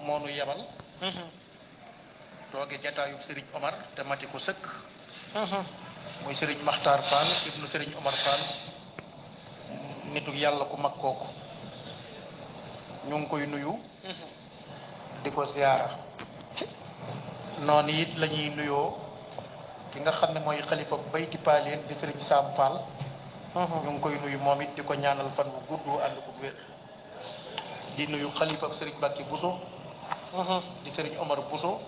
moonu yebal tooge jataayub Serigne Omar te mati ko sëkk muy Serigne Makhtar Fall ibnu Serigne Omar Fall nitu yàlla ku mag kooku ñu ngi koy nuyu di ko ziyaara noonu it la ñuy nuyoo ki nga xam ne mooy xalifa bayti paaleen di Serigne Sam Fall ñu ngi koy nuyu moom it di ko ñaanal fan bu gudd ànd bu wér di nuyu xalifa Serigne Bakki Bousso di Serigne Omar Bousso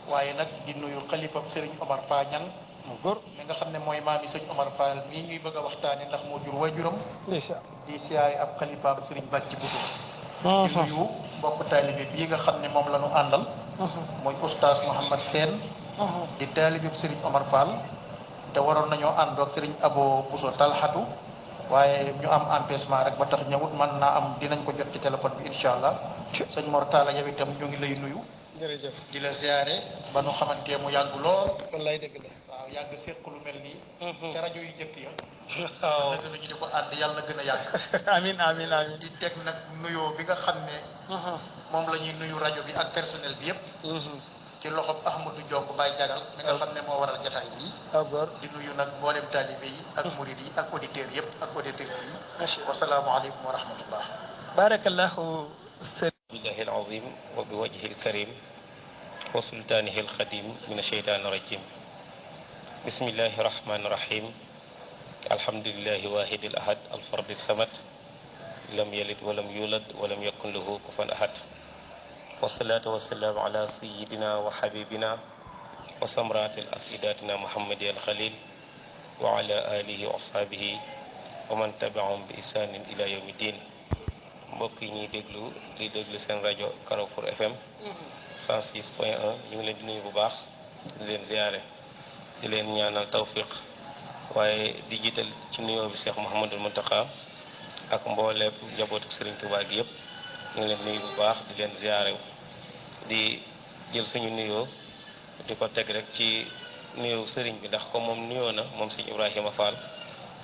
waaye nag di nuyu xalifa Serigne Omar Fañang góor mi nga xam ne mooy maami Serigne Omar Fall mii ñuy bëgg a waxtaane ndax moo jur waajuram di siyaare ab xalifaam Serigne Bakki Bousso di nuyu mbokk taalibe bii nga xam ne moom la ñu àndal mooy oustaz Mouhamad Sène di taalibe Serigne Omar Fall te waroon nañoo ànd ak Serigne Abo Bousso Talhatu waaye ñu am empêchement rek ba tax ñëwut man naa am dinañ ko jot ci téléphone bi incha allah sëñ Mor Talla yow itam ñu ngi lay nuyu. jërëjëf di la ziare ba nu xamantee mu yàgg lool. wallaay dëgg la. waaw yàgg séq lu mel nii. te rajo yu jëkk ya. waaw naka la ñu di ko ànd yàlla na gën a yàgg. amiin amiin amiin. di teg nag nuyoo bi nga xam ne. moom la ñuy nuyu rajo bi ak personnel bi yëpp. ci loxob Ahmadou Diong Baye Jagal mi nga xam ne moo waral jataay bi di nuyu nag mboolem taalibe yi ak murid yi ak auditeurs yëpp ak auditrices yi wasalaamualeykum wa rahmatullah barakallahu billahi alazim wa bi wajhi alkarim wa sultanihi alxadim min asheytan irajim bismillahi irrahmani irrahim alhamdulillahi wahidi al ahad alfard samad lam yalid walam yulad walam yakun lahu kufuwan ahad wasalaatu wasalaamu ala sayidina wa xabibina wa samraati afidatina muhammadi al xalil wa ala alihi wa ashabihi wa man tabiahum bi ihsanin ila yawmi din mbokk yi ñuy déglu seen rajo Carrefour FM 106.1 ñu ngi leen di nuyu bu baax di leen ziyaare di leen ñaanal tawfiq waaye di jiital ci nuyoo bi Cheikh Mouhamadul Muntaqa ak mbooleem njabootu Serigne Touba gi yëpp ñu ngi leen nuyu bu baax di leen ziyaare di jël suñu nuyoo di ko teg rek ci nuyoo sëriñ bi ndax comme moom nuyoo na moom sëñ Ibrahima Fall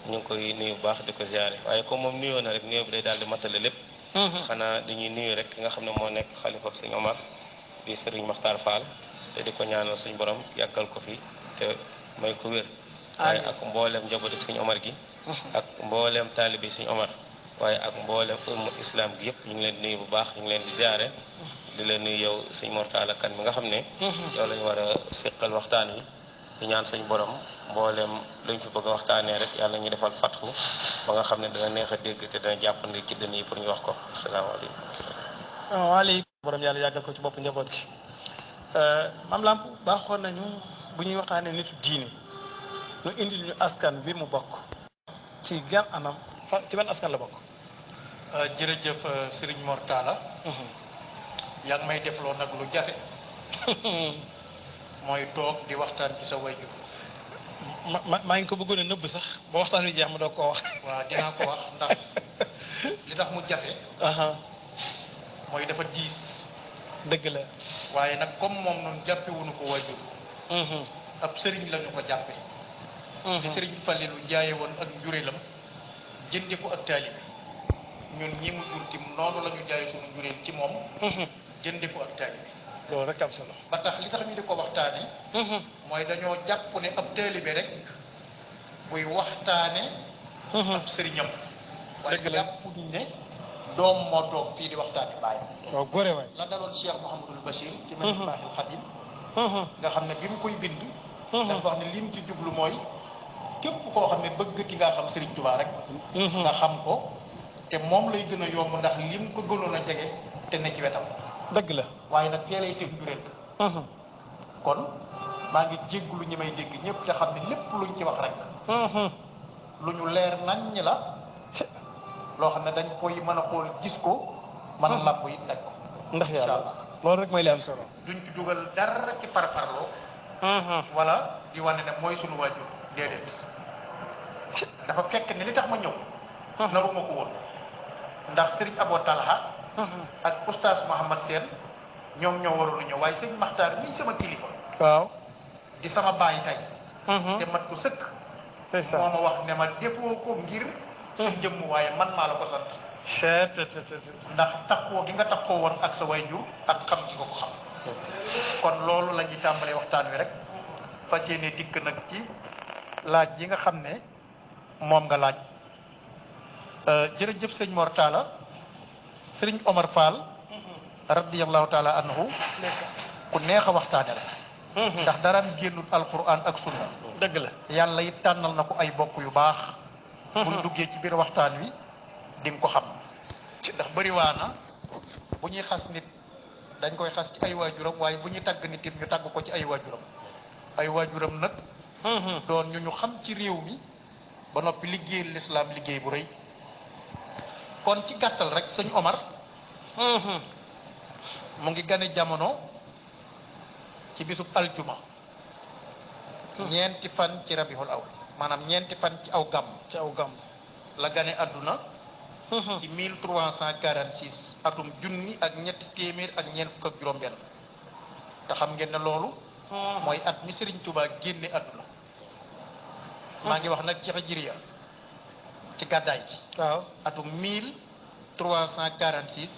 ñu ngi koy nuyu bu baax di ko ziyaare waaye comme moom nuyoo na rek nuyoo bi day daal di matale lépp xanaa dañuy nuyu rek ki nga xam ne moo nekk xalifa sëñ Omar di sëriñ Makhtar Fall te di ko ñaanal suñu borom yàggal ko fi te may ko wér waaye ak mbooleem njabootu sëñ Omar gi ak mbooleem taalibi sëñ Omar waaye ak mboolem umma islam gi yëpp ñu ngi leen di nuyu bu baax ñu ngi leen di ziare di leen nuyu yow sëñ Mor Talla Kane mi nga xam ne yow lañu war a séqal waxtaan wi di ñaan suñu borom mboolem luñ fi bëgg a waxtaanee rek yàlla ñu defal fatxu ba nga xam ne dana neex a dégg te dana jàppandi ci dënn yi pour ñu wax ko asalaamaaleykum. waaleykum borom yàlla yàggal ko ci bopp njaboot gi Mame Lamp baaxoon nañu bu ñuy waxtaanee nitu diine ñu indil ñu askan bi mu bokk ci gan anam ci ban askan la bokk. jërëjëf Serigne Mor Talla yaa ngi may defloo nag lu jafe mooy toog di waxtaan ci sa wayjur maa ngi ko bëggoon a nëbb sax ba waxtaan wi jeex ma doog koo wax. waaw dinaa ko wax ndax li tax mu jafe mooy dafa diis dëgg la waaye nag comme moom noonu jàppe wuñu ko wayjur ab sëriñ lañu ko jàppe di sëriñ Fallilu jaaye woon ak njureelam jënde ko ak taalibe ñun ñi mu jur tim noonu la ñu jaay suñu njureel ci moom jënde ko ak taalibe loolu rek am solo ba tax li tax ñu di ko waxtaane mooy dañoo jàpp ne ab taalibe rek buy waxtaane ab sëriñam waaye jàppuñ ne doom moo toog fii di waxtaane bàyyam waaw góore waay la daloon Cheikh Mouhamadul Bachir ci Misbahul Xadim nga xam ne bi mu koy bind dafa wax ne lim ci jublu mooy képp koo xam ne bëggati ngaa xam Serigne Touba rek nga xam ko te moom lay gën a yomb ndax lim ko gënoon a jege te ne ci wetam dëgg la waaye nag tee lay teg njureel kon maa ngi jégglu ñi may dégg ñëpp te xam ne lépp luñ ci wax rek lu ñu leer nañ ñi la loo xam ne dañ koy mën a xool gis ko mën a làmb it nag ko ndax yàlla loolu rek mooy li am solo duñ ci dugal dara ci parparloo wala di wane ne mooy sunu waajur déedéet dafa fekk ne li tax ma ñëw naruma ko woon ndax Serigne Abo Talha ak oustaz Mouhamad Sène ñoom ñoo waroon a ñëw waaye sëñ Makhtar mii sama kilifa waaw di sama baay tey te mat ko sëkk c'est ça moo ma wax ne ma defoo ko ngir sa jëmm waaye man maa la ko sant ndax takkoo gi nga takkoo woon ak sa wayjur ak xam gi nga ko xam kon loolu la ñuy tàmbalee waxtaan wi rek fas yéene dikk nag ci laaj yi nga xam ne moom nga laaj jërëjëf sëñ Mor Talla sëriñ Omar Fall radiyallahu taala anhu ku neex a waxtaane la ndax daraam génnul alquran ak sunna dëgg la yàlla it tànnal na ko ay bokk yu baax buñ duggee ci biir waxtaan wi di nga ko xam ndax bëriwaana bu ñuy xas nit dañ koy xas ci ay waajuram waaye bu ñuy tagg nit it ñu tagg ko ci ay waajuram nag doon ñu xam ci réew mi ba noppi liggéey lislaam liggéey bu rëy kon ci gàttal rek sëñ Omar mu ngi gane jamono ci bisub aljuma ñeenti fan ci rabihul awal maanaam ñeenti fan ci aw gàmm la gane àdduna ci 1346 atum junni ak ñetti téeméer ak ñeent fukk ak juróom benn te xam ngeen ne loolu mooy at mi Sëriñ Tuubaa génne àdduna maa ngi wax nag ci hijriya ci gàddaay ji waaw atum 1346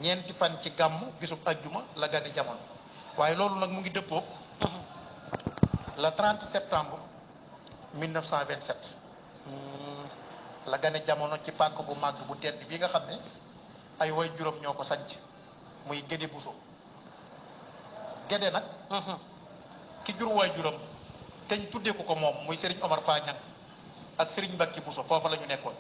ñeenti fan ci gàmm bisub ajjuma la gane jamono waaye loolu nag mu ngi dëppoog le 30 septembre 1927 la gane jamono ci pàkk bu màgg bu tedd bi nga xam ne ay way juróom ñoo ko sanc muy Gédé Bousso Gédé nag ki jur way juróom teñ tuddee ko moom muy Serigne Omar Fagnang ak Serigne Mbacke Bousso foofa la ñu nekkoon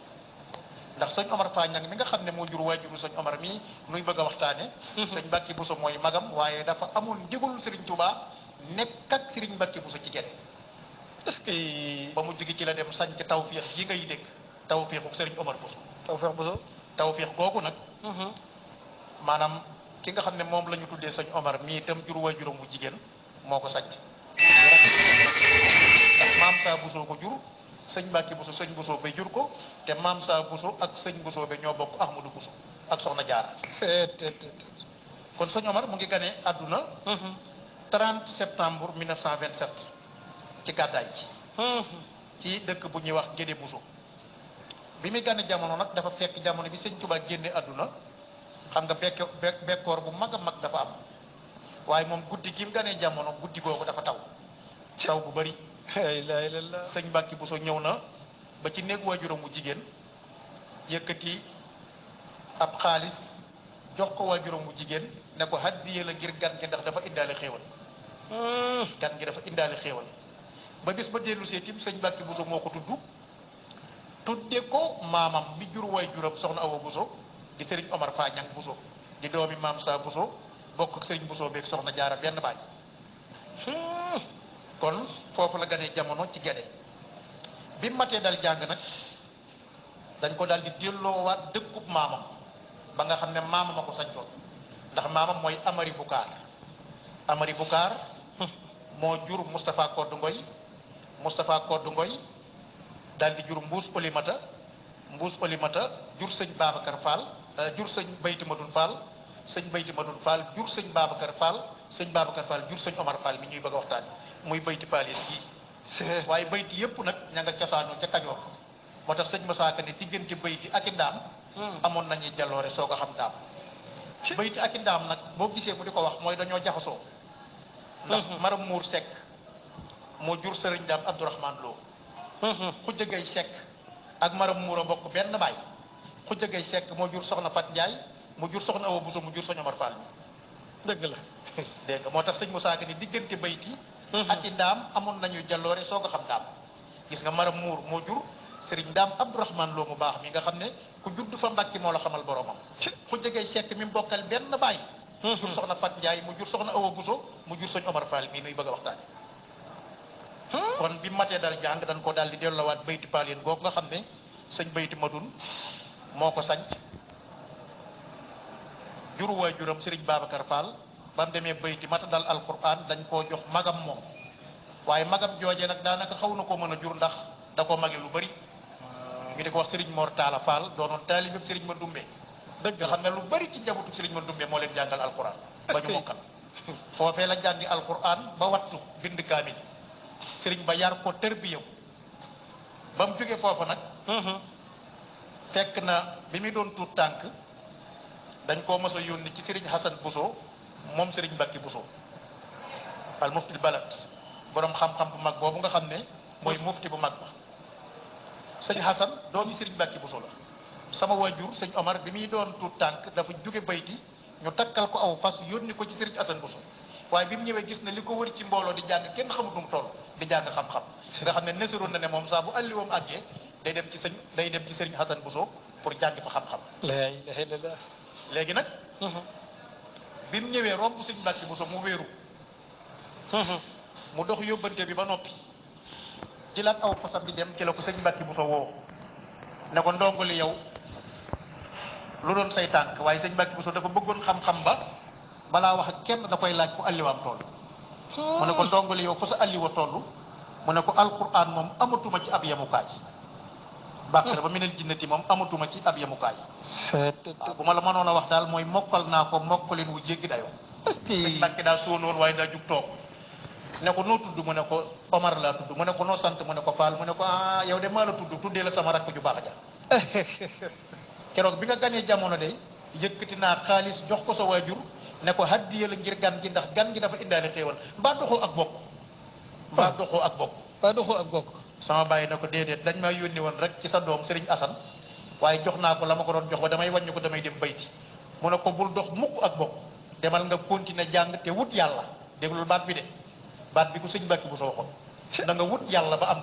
ndax sëñ Omar Fagnang mi nga xam ne moo jur waajuru sëñ Omar mii nuy bëgg a waxtaane sëñ Mbacke Bousso mooy magam waaye dafa amoon ndigalul Serigne Touba nekk ak Serigne Mbacke Bousso ci Gédé est-ce que ba mu jóge ci la dem sanc tawféex yi ngay dégg tawféexu Serigne Omar Bousso tawféex googu nag maanaam ki nga xam ne moom la ñu tuddee sëñ Omar mii itam jur waajuram bu jigéen moo ko sanc ndax maam saa Bousso ko jur sëñ Mbacke Bousso sëñ Bousso ba jur ko te maam saa Bousso ak sëñ Bousso ba ñoo bokk Ahmadou Bousso ak Soxna Jaara kon sëñ Omar mu ngi ganee àdduna 30 septembre 1927 ci gàddaay ji ci dëkk bu ñuy wax Gédé Bousso bi muy gane jamono nag dafa fekk jamono bi sëñ Tuubaa génne àdduna xam nga bekkoor bu mag a mag dafa am waaye moom guddi gi mu ganee jamono guddi googu dafa taw bu bari la ilaha illallah sëñ Mbacke Bousso ñëw na ba ci néeg waajuram bu jigéen yëkkati ab xaalis jox ko waajuram bu jigéen ne ko hadiya la ngir gan gi ndax dafa indaale xéewal gan gi dafa indaale xéewal ba bis ba dellu see tim sëñ Mbacke Bousso moo ko tudde ko maamam mi jur waajuram soxna Awa Bousso di Serigne Omar Fagnang Bousso di doomi maam saa Bousso bokk ak Serigne Bousso beeg soxna Jaara benn baay kon foofu la ganee jamono ci Gédé bi matee dal jàng nag dañ ko daal di delloowaat dëkkub maamam ba nga xam ne maamam a ko sañtoon ndax maamam mooy Amari Boucar moo jur Moustapha Koddu Ngoy daal di jur Mbuus Olimata jur sëñ Babacar Fall jur sëñ Bayti Madoun Fall jur sëñ Babacar Fall jur sëñ Omar Fall mi ñuy bëgg a waxtaan muy Bayti Fall yi waaye bayti yëpp nag ña nga cosaanoo ca Kajoor moo tax sëñ Moussa Ka ne diggante bayti ak i ndaam amoon nañuy jaloore soog a xam ndaam bayti ak i ndaam nag boo gisee mu di ko wax mooy dañoo jaxasoo ndax Maram Mour Seck moo jur sëriñ Daam Abdourahmane Lo Xujja Gay Seck ak Maram Mour a bokk benn baay Xujja Gay Seck moo jur soxna Fat Ndiaye mu jur soxna Awa Bousso mu jur sëñ Omar Fall mi dëgg la dégg nga moo tax sëñ Moussa Ka ni diggante bayti ak i ndaam amoon nañuy jaloore soog a xam ndaam gis nga Maram Mour moo jur sëriñ Daam Abdourahmane Lo mu baax mi nga xam ne ku judd fa Mbàkke moo la xamal boromam Xujja Gay Seck mi bokkal benn baay jur soxna Fat Ndiaye mu jur soxna Awa Bousso mu jur sëñ Omar Fall mii nuy bëgg a waxtaane kon bi matee dal jàng dañ ko daal di delloowaat bayti paalien googu nga xam ne sëñ Bayti Madoun moo ko sanc juru waajuram sëriñ Babacar Fall ba mu demee bayti mata dal alquran dañ koo jox magam moom waaye magam joojee nag daanaka xaw na koo mën a jur ndax da koo mage lu bari ñu di ko wax sëriñ Mor Talla Fall doonoon taalibeeb sëriñ Mandoumbe dëgg nga xam ne lu bari ci njabootu sëriñ Mandoumbe moo leen jàngal alquran ba ñu mokkal foofee la jàngi alquran ba wattu bind kaamil sëriñ ba yar ko tërbiyew ba mu jógee foofa nag fekk na bi muy doon tuut tànk dañ koo mos a yónni ci Serigne Hassan Bousso moom Serigne Mbacke Bousso al mufti balad borom xam-xam bu mag boobu nga xam ne mooy mufti bu mag ba sëñ Hassan doomi Serigne Mbacke Bousso la sama waajur sëñ Omar bi muy doon tuut tànk dafa jóge bayti ñu takkal ko aw fas yónni ko ci Serigne Hassan Bousso waaye bi mu ñëwee gis ne li ko wër ci mbooloo di jàng kenn xamut nu mu toll di jàng xam-xam nga xam ne nesiroon na ne moom saa bu alliwoom àggee day dem ci Serigne Hassan Bousso pour jàng fa xam-xam. la ilaha illallah. léegi nag. bi mu ñëwee romb sëñ Mbacke Bousso mu wéeru. mu dox yóbbante bi ba noppi. jëlaat aw fasam bi dem ci la ko sëñ Mbacke Bousso woo. ne ko ndongoli yow lu doon say tànk waaye sëñ Mbacke Bousso dafa bëggoon xam-xam ba balaa wax ak kenn da koy laaj fu alliwaam toll. mu ne ko ndongoli yow fu sa alliwa toll. mu ne ko alquran moom amatuma ci ab yemukaay. bàqara ba minal jinnati moom amatuma ci ab yemukaay. waaw bu ma la mënoon a wax daal mooy mokkal naa ko mokkalin wu jéggi dayoo. est-ce que sëñ Mbacke daa sóonoon waaye daa jug toog. ne ko noo tudd mu ne ko Omar laa tudd mu ne ko noo sant mu ne ko Fall mu ne ko ah yow de maa la tuddee la sama rakk ju baax ja. keroog bi nga ganee jamono de yëkkati naa xaalis jox ko sa waajur ne ko haddiya la ngir gan gi ndax gan gi dafa indaale xéewal mbaa doxoo ak bokk. mbaa doxoo ak bokk. sama bàyyi na ko déedéet dañ maa yónni woon rek ci sa doom Serigne Assane waaye jox naa ko la ma ko doon jox ba damay wàññi ko damay dem bayti mu ne ko bul dox mukk ak bokk demal nga continuer jàng te wut yàlla déglul baat bi de baat bi ku sëñ Mbacke Bousso waxoon da nga wut yàlla ba am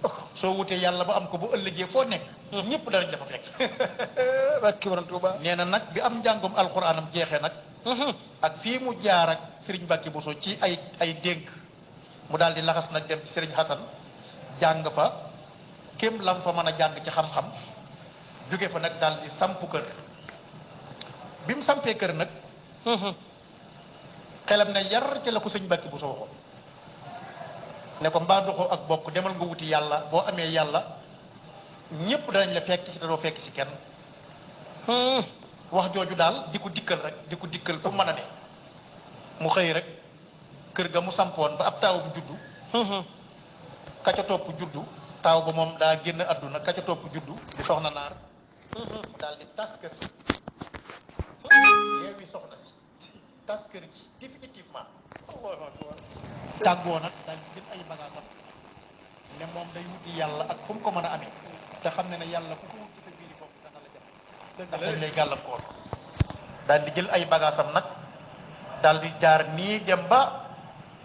ko soo wutee yàlla ba am ko bu ëllëgee foo nekk ñëpp danañ dafa fekk barki borom Tuuba nee na nag bi am njàngum alxuraanam jeexee nag ak fii mu jaar ak Serigne Mbacke Bousso ci ay dénk mu daal di laxas nag dem ci Serigne Hassan jàng fa kéem lam fa mën a jàng ci xam-xam jóge fa nag daal di sampu kër bi mu sampee kër nag xelam ne yar ci la ko sëñ Mbacke Bousso waxoon ne ko mbaa doxoo ak bokk demal nga wuti yàlla boo amee yàlla ñépp danañ la fekk ci te doo fekk ci kenn wax jooju daal di ko dikkal fu mën a ne mu xëy rek kër ga mu sampoon ba ab taawum juddu ka ca topp juddu taaw ba moom daa génn àdduna ka ca topp juddu di soxna naar mu daal di tas kër si yeewi soxna si tas kër gi définitivement tàggoo nag daal di jël ay bagaasam ne moom day wuti yàlla ak fu mu ko mën a amee te xam ne ne yàlla ku ko wut ci sa biiri bopp dana la jëm ndax dañ lay gàllankoor daal di jël ay bagaasam nag daal di jaar nii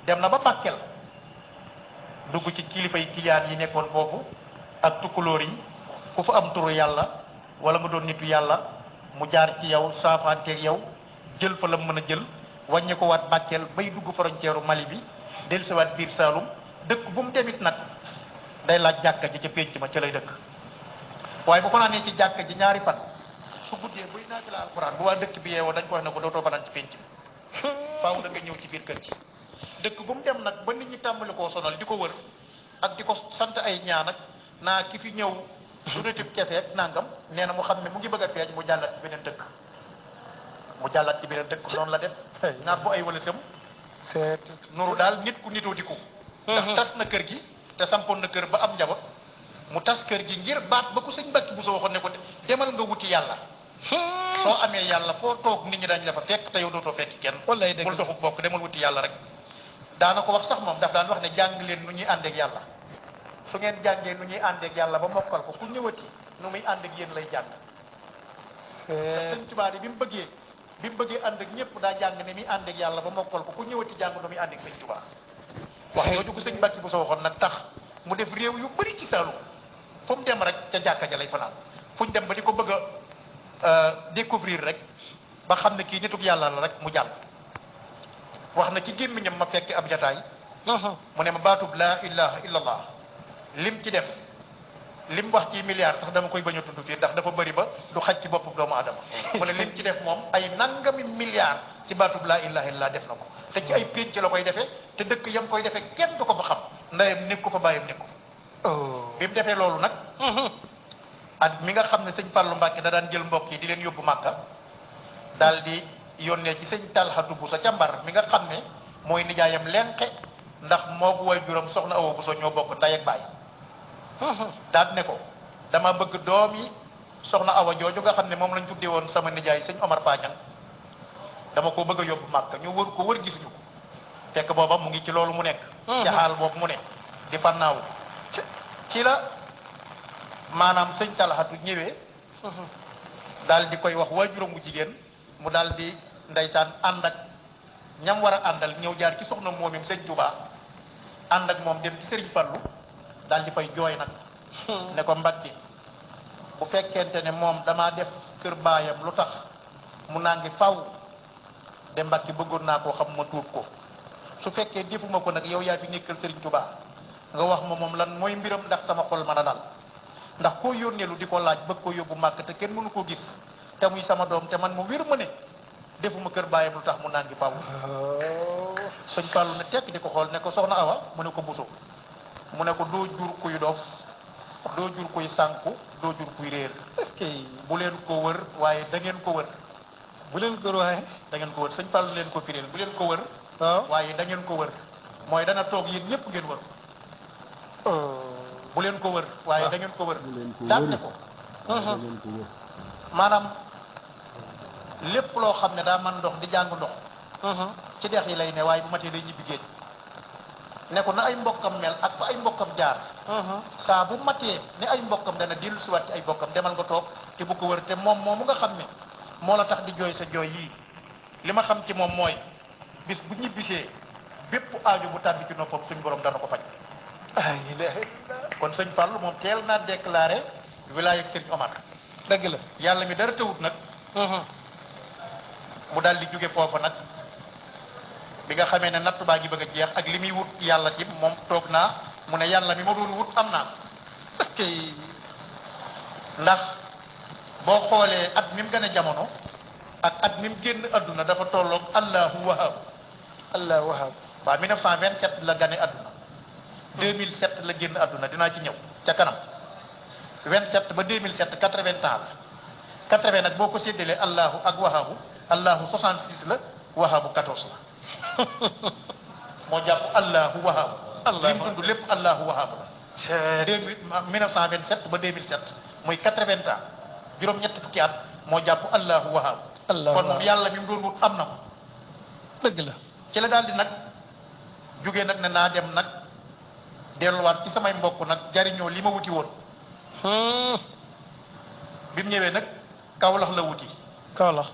dem na ba Bakel dugg ci kilifa yi tijaan yi nekkoon foofu ak tukkulóor yi ku fa am turu yàlla wala nga doon nitu yàlla mu jaar ci yow saafaanteeg yow jël fa la mën a jël wàññi ko waat Bakel bay dugg frontière Mali bi dellusiwaat biir Saalum dëkk bu mu demit nag day laaj jàkka ji ca pénc ma ca lay dëkk waaye bu ko naanee ci jàkka ji ñaari fan su guddee buy naafila alxuraan bu waa dëkk bi yeewoo dañ ko wax ne ko dootoo fanaan ci pénc bi faaw da nga ñëw ci biir kër gi dëkk bu mu dem nag ba nit ñi tàmbali koo sonal di ko wër ak di ko sant ay ñaan ak naa ki fi ñëw du netib keseeg nangam nee na mu xam ne mu ngi bëgg a feeñ mu jàllat ci beneen dëkk noonu la def naa bu ay wala sëm nuru daal nit ku nitoo di ko ndax tas na kër gi te sampoon na kër ba am njaboot mu tas kër gi ngir baat ba ku sëñ Mbacke Bousso waxoon ne ko demal nga wuti yàlla soo amee yàlla foo toog nit ñi dañ la fa fekk te yow dootoo fekk kenn bul doxu bokk demal wuti yàlla rek daana ko wax sax moom daf daan wax ne jàng leen nu ñuy àndeek yàlla su ngeen jàngee nu ñuy àndeek yàlla ba mokkal ko ku ñëwati nu muy ànd ak yéen lay jàng sëñ Tuubaa bi mu bëggee ànd ak ñëpp daa jàng ne muy ànd ak yàlla ba mokkal ko ku ñëwati jàng nu muy ànd ak sëñ Tuubaa wax jooju ko sëñ Mbacke Bousso waxoon nag tax mu def réew yu bëri ci Saalum fu mu dem rek ca jàkka ja lay fanaan fu ñu dem ba di ko bëgg a découvrir rek ba xam ne kii nitug yàlla la rek mu jàll wax na ci gémmiñam ma fekk ab jataay mu ne ma baatub laa ilaha illallah lim ci def lim wax ci milliards sax dama koy bañ a tudd fii ndax dafa bëri ba du xaj ci boppu doomu aadama mu ne lim ci def moom ay nangami milliards ci baatub laa ilaha illallah def na ko te ci ay pénc la koy defee te dëkk yam koy defee kenn du ko fa xam ndeyam nekk ko fa bàyyam nekk ko bi mu defee loolu nag at mi nga xam ne sëñ Fallou Mbacke da daan jël mbokk yi di leen yóbbu Màkka daal di yónnee ci sëñ Talhatu Bousso ca Mbar mi nga xam ne mooy nijaayam lenqe ndax moo ko way juróom soxna Awa Bousso ñoo bokk ndey ak baay daal ne ko dama bëgg doom yi soxna Awa jooju nga xam ne moom lañ tuddee woon sama nijaay sëñ Omar Pañang dama ko bëgg a yóbbu Màkka ñu wër ko wër gisuñu ko fekk booba mu ngi ci loolu mu nekk ci xaal boobu mu ne di fannaawu ci la maanaam sëñ Talxatu ñëwee daal di koy wax waajuram bu jigéen mu daal di ndeysaan ànd ak ñam war a àndal ñëw jaar ci soxna moomim sëñ Touba ànd ak moom dem ci sëriñ Fallu daal di fay jooy nag ne ko Mbàkke bu fekkente ne moom damaa def kër baayam lu tax mu naa ngi faw de Mbàkke bëggoon naa koo xam ma tuub ko su fekkee defuma ko nag yow yaa fi nekkal sëriñ Touba nga wax ma moom lan mooy mbiram ndax sama xol mën a dal ndax koo yónneelu di ko laaj bëgg ko yóbbu màkk te kenn mënu ko gis te muy sama doom te man mu wér ma ne defuma kër baayam lu tax mu naa ngi faw sëñ Fallou ne tekk di ko xool ne ko soxna Awa mu ne ko buso mu ne ko doo jur kuy dof doo jur kuy sànku doo jur kuy réer est-ce que bu leen ko wër waaye da ngeen ko wër bu leen ko waaye da ngeen ko wër sëñ Fallou leen ko fireel bu leen ko wër waaw waaye da ngeen ko wër mooy dana toog yéen ñëpp ngeen wër bu leen ko wër waaye da ngeen ko wër daan ne ko maanaam lépp loo xam ne daa man ndox di jàng ndox ci dex yi lay ne waaye bu matee day ñibbi géej ne ko na ay mbokkam mel ak fa ay mbokkam jaar saa bu matee ni ay mbokkam dana dellu siwaat ci ay mbokkam demal nga toog te bu ko wër te moom moomu nga xam ne moo la tax di jooy sa jooy yii li ma xam ci moom mooy bis bu ñibbisee bépp aajo bu tàbbi ci noppam suñ borom dana ko faj kon sëñ Fallou moom teel naa déclaré wilaaya ak sëñ Omar dëgg la yàlla mi dara tëwut nag mu daal di jóge foofa nag bi nga xamee ne natt baa ngi bëgg a jeex ak li muy wut yàlla ci moom toog naa mu ne yàlla mi ma doon wut am naa parce que ndax boo xoolee at mi mu gën a jamono ak at mi mu génn adduna dafa tolloog allahu wahab allah wahab waaw 1927 la gane adduna 2007 la génn adduna dinaa ci ñëw ca kanam 27 ba 2007 80 ans la 80 nag boo ko séddalee allahu ak wahabu allahu 66 la wahabu 14 la moo jàpp allahu wahabu li mu dund lépp allahu wahabu la 1927 ba 2007 muy 80 ans juróom-ñett fukki at moo jàpp allahu wahabu kon moom yàlla mi mu doon wut am na ko dëgg la ci la daal di nag jógee nag ne naa dem nag delluwaat ci samay mbokk nag jariñoo li ma wuti woon bi mu ñëwee nag Kawlax la wuti Kawlax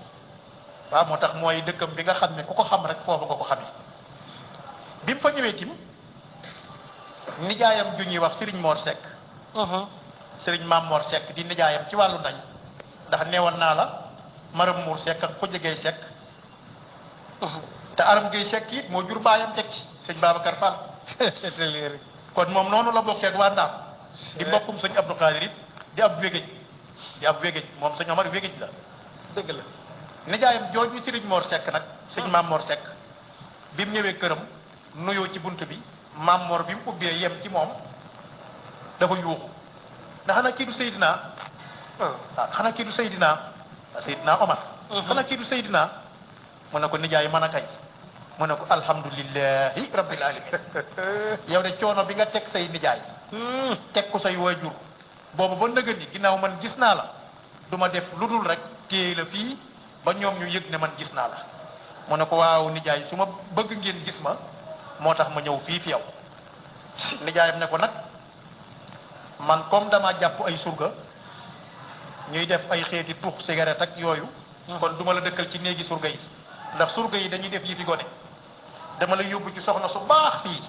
waaw moo tax mooy dëkkam bi nga xam ne ku ko xam rek foofu nga ko xamee bi mu fa ñëwee tim nijaayam ju ñuy wax Serigne Mor Seck Serigne Maam Mor Seck di nijaayam ci wàllu ndañ ndax neewoon naa la Maram Mour Seck ak Xujja Gay Seck te Aram Gay Seck it moo jur baayam teg ci sëñ Babacar Fall kon moom noonu la bokkee ak waa Ndaam di mbokkum sëñ Abdou Khadir it di ab wégéj moom sëñ Omar wégéj la dëgg la nijaayam jooju Serigne Mor Seck nag sëñ Maam Mor Seck bi mu ñëwee këram nuyoo ci bunt bi Maam Mor bi mu ubbee yem ci moom dafa yuuxu ndax xanaa kii du Seydina xanaa kii du Seydina Omar xanaa kii du Seydina mu ne ko nijaay mën a kay mu ne ko alhamdulillahi rabbil alamin yow de coono bi nga teg say nijaay teg ko say waajur boobu ba nëgën ni ginnaaw man gis naa la du ma def lu dul rek téye la fii ba ñoom ñu yëg ne man gis naa la mu ne ko waaw nijaay su ma bëgg ngeen gis ma moo tax ma ñëw fii fi yow nijaayam ne ko nag man comme dama jàpp ay surga ñuy def ay xeeti tux cigarette ak yooyu kon duma la dëkkal ci néegi surga yi ndax surga yi dañuy def yi fi gone dama la yóbbu ci soxna su baax fii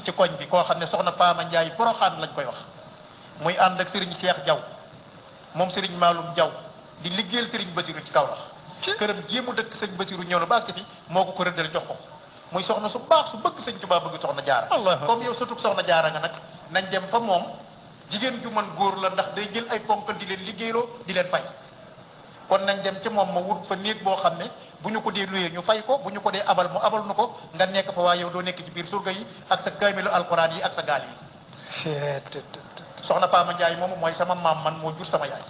ci koñ bi koo xam ne soxna Faama Njaay Poroxaan lañ koy wax muy ànd ak Serigne Cheikh Diaw moom Serigne Maalum Diaw di liggéeyal Serigne Basiru ci Kawlax këram jéemu dëkk sëñ Basiru ñëw na ba si fi moo ko rëddal jox ko muy soxna su baax su bëgg sëñ Tuubaa bëgg soxna jaara comme yow surtout soxna jaara nga nag nañ dem fa moom jigéen ju man góor la ndax day jël ay ponkal di leen liggéeyloo di leen fay kon nañ dem ci moom ma wut fa néeg boo xam ne bu ñu ko dee luyee ñu fay ko bu ñu ko dee abal mu abal nu ko nga nekk fa waaye yow doo nekk ci biir surga yi ak sa kaamilu alquran yi ak sa gaal yi soxna Faama Njaay moomu mooy sama maam man moo jur sama yaay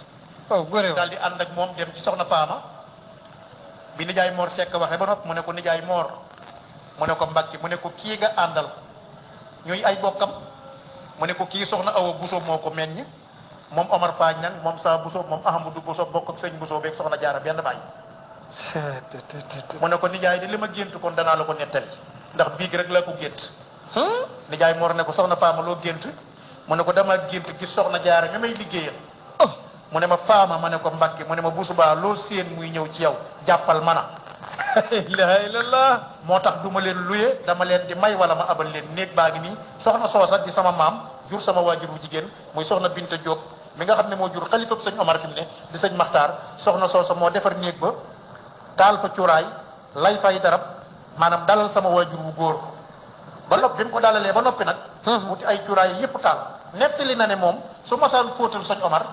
daal di ànd ak moom dem ci soxna Faama bi nijaay Mor Seck waxee ba nopp mu ne ko nijaay Mor mu ne ko Mbàkke mu ne ko kii nga àndal ñuy ay bokkam mu ne ko kii soxna Awa Buso moo ko meññ moom Omar Paañ nag moom sa Bousso moom Ahmadou Bousso bokk ak sëñ Bousso beeg soxna Jaara benn baay. mu ne ko nijaay di li ma gént kon danaa la ko nettali ndax biig rek laa ko gént. nijaay Mor ne ko soxna Faama loo gént mu ne ko dama gént gis soxna Jaara nga may liggéeyal. mu ne ma Faama ma ne ko Mbàkke mu ne ma bu subaa loo séen muy ñëw ci yow jàppal mana ilaha illallah. moo tax du ma leen luye dama leen di may wala ma abal leen néeg baa ngi nii soxna soosa di sama maam jur sama waajur wu jigéen muy soxna Binta Diop mi nga xam ne moo jur xalifab sëñ Omar fi mu ne di sëñ Maxtaar soxna soosa moo defar néeg ba taal fa cuuraay lay fay darab maanaam dalal sama waajur wu góor ba noppi bi mu ko dalalee ba noppi nag wuti ay cuuraay yépp taal nettali na ne moom su masaan fóotal sëñ Omar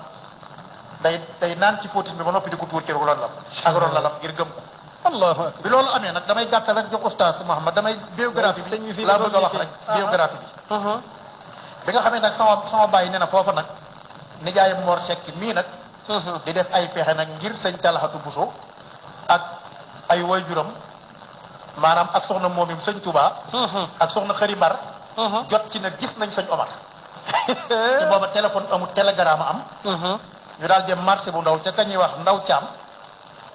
day naan ci fóotin bi ba noppi di ko tuur ci ron lam ak ron lalam ngir gëm ko allahu akbar. bi loolu amee nag damay gàttal rek jox oustaz Mouhamad damay biographie bi laa bëgg a wax rek biographie bi bi nga xamee nag sama bàyyi nee na foofa nag nijaayam Mor Seck mii nag di def ay pexe nag ngir sëñ Talxatu Bousso ak ay waajuram maanaam ak soxna moomim sëñ Touba ak soxna Xëri Mbar jot ci nag gis nañ sëñ Omar te booba téléphone amul télégramme am ñu daal dem marché bu ndaw ca ka ñuy wax ndaw caam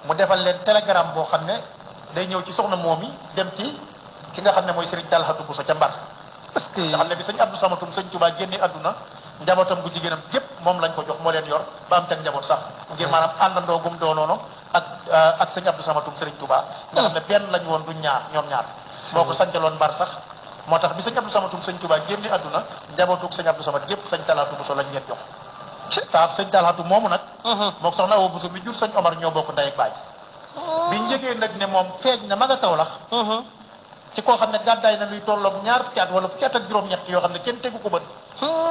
mu defal leen télégramme boo xam ne day ñëw ci soxna moom yi dem ci ki nga xam ne mooy Serigne Talxatu Bousso ca Mbar parce que nga xam ne bi sëñ Abdou Samatum sëñ Touba génne àdduna njabootam bu jigéenam gépp moom lañ ko jox moo leen yor ba am ca njaboot sax ngir maanaam àndandoo gum doonoonu ak sëñ Abdou Samatum Serigne Touba nga xam ne benn lañ woon du ñaar ñoom ñaar moo ko sancaloon Mbar sax moo tax bi sëñ Abdou Samatum sëñ Touba génne àdduna njabootuk sëñ Abdou Samat gépp sëñ Talxatu Bousso lañ leen jox taaf sëñ Talxatu moomu nag moo soxna Awa Bousso mi jur sëñ Omar ñoo bokk ndey ak baay biñ yëgee nag ne moom feeñ na ma nga Kawlax ci koo xam ne gàddaay na luy tolloog ñaar fukki at wala fukki at ak juróom-ñett yoo xam ne kenn tegu ko bët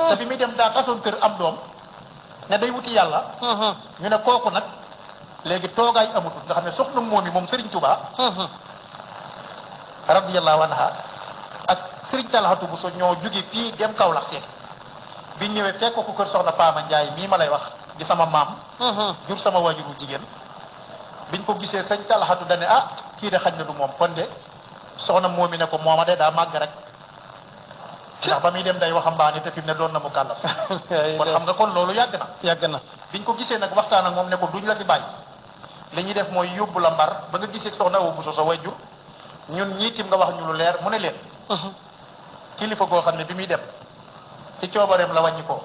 te bi muy dem daa tasoon kër am doom ne day wuti yàlla ñu ne kooku nag léegi toogaay amatul nga xam ne soxna moom yi moom Serigne Touba radiyallahu anha ak Serigne Talxatu Bousso ñoo jóge fii dem Kawlax seet bi ñëwee fekk ko kër soxna Faama Njaay mii ma lay wax di sama maam jur sama waajuru jigéen biñ ko gisee sëñ Talxatu dane kii de xaj na du moom kon de soxna moom mi ne ko mooma de daa màgg rek ndax ba muy dem day waxambaane te fi mu ne doon na mu kàllaf kon xam nga kon loolu yàgg na biñ ko gisee nag waxtaan ak moom ne ko duñ la fi bàyyi li ñuy def mooy yóbbu la Mbar ba nga gisee soxna Awa Bousso sa waajur ñun ñii tim nga wax ñu lu leer mu ne leen kilifa goo xam ne bi muy dem ci coobareem la wàññi ko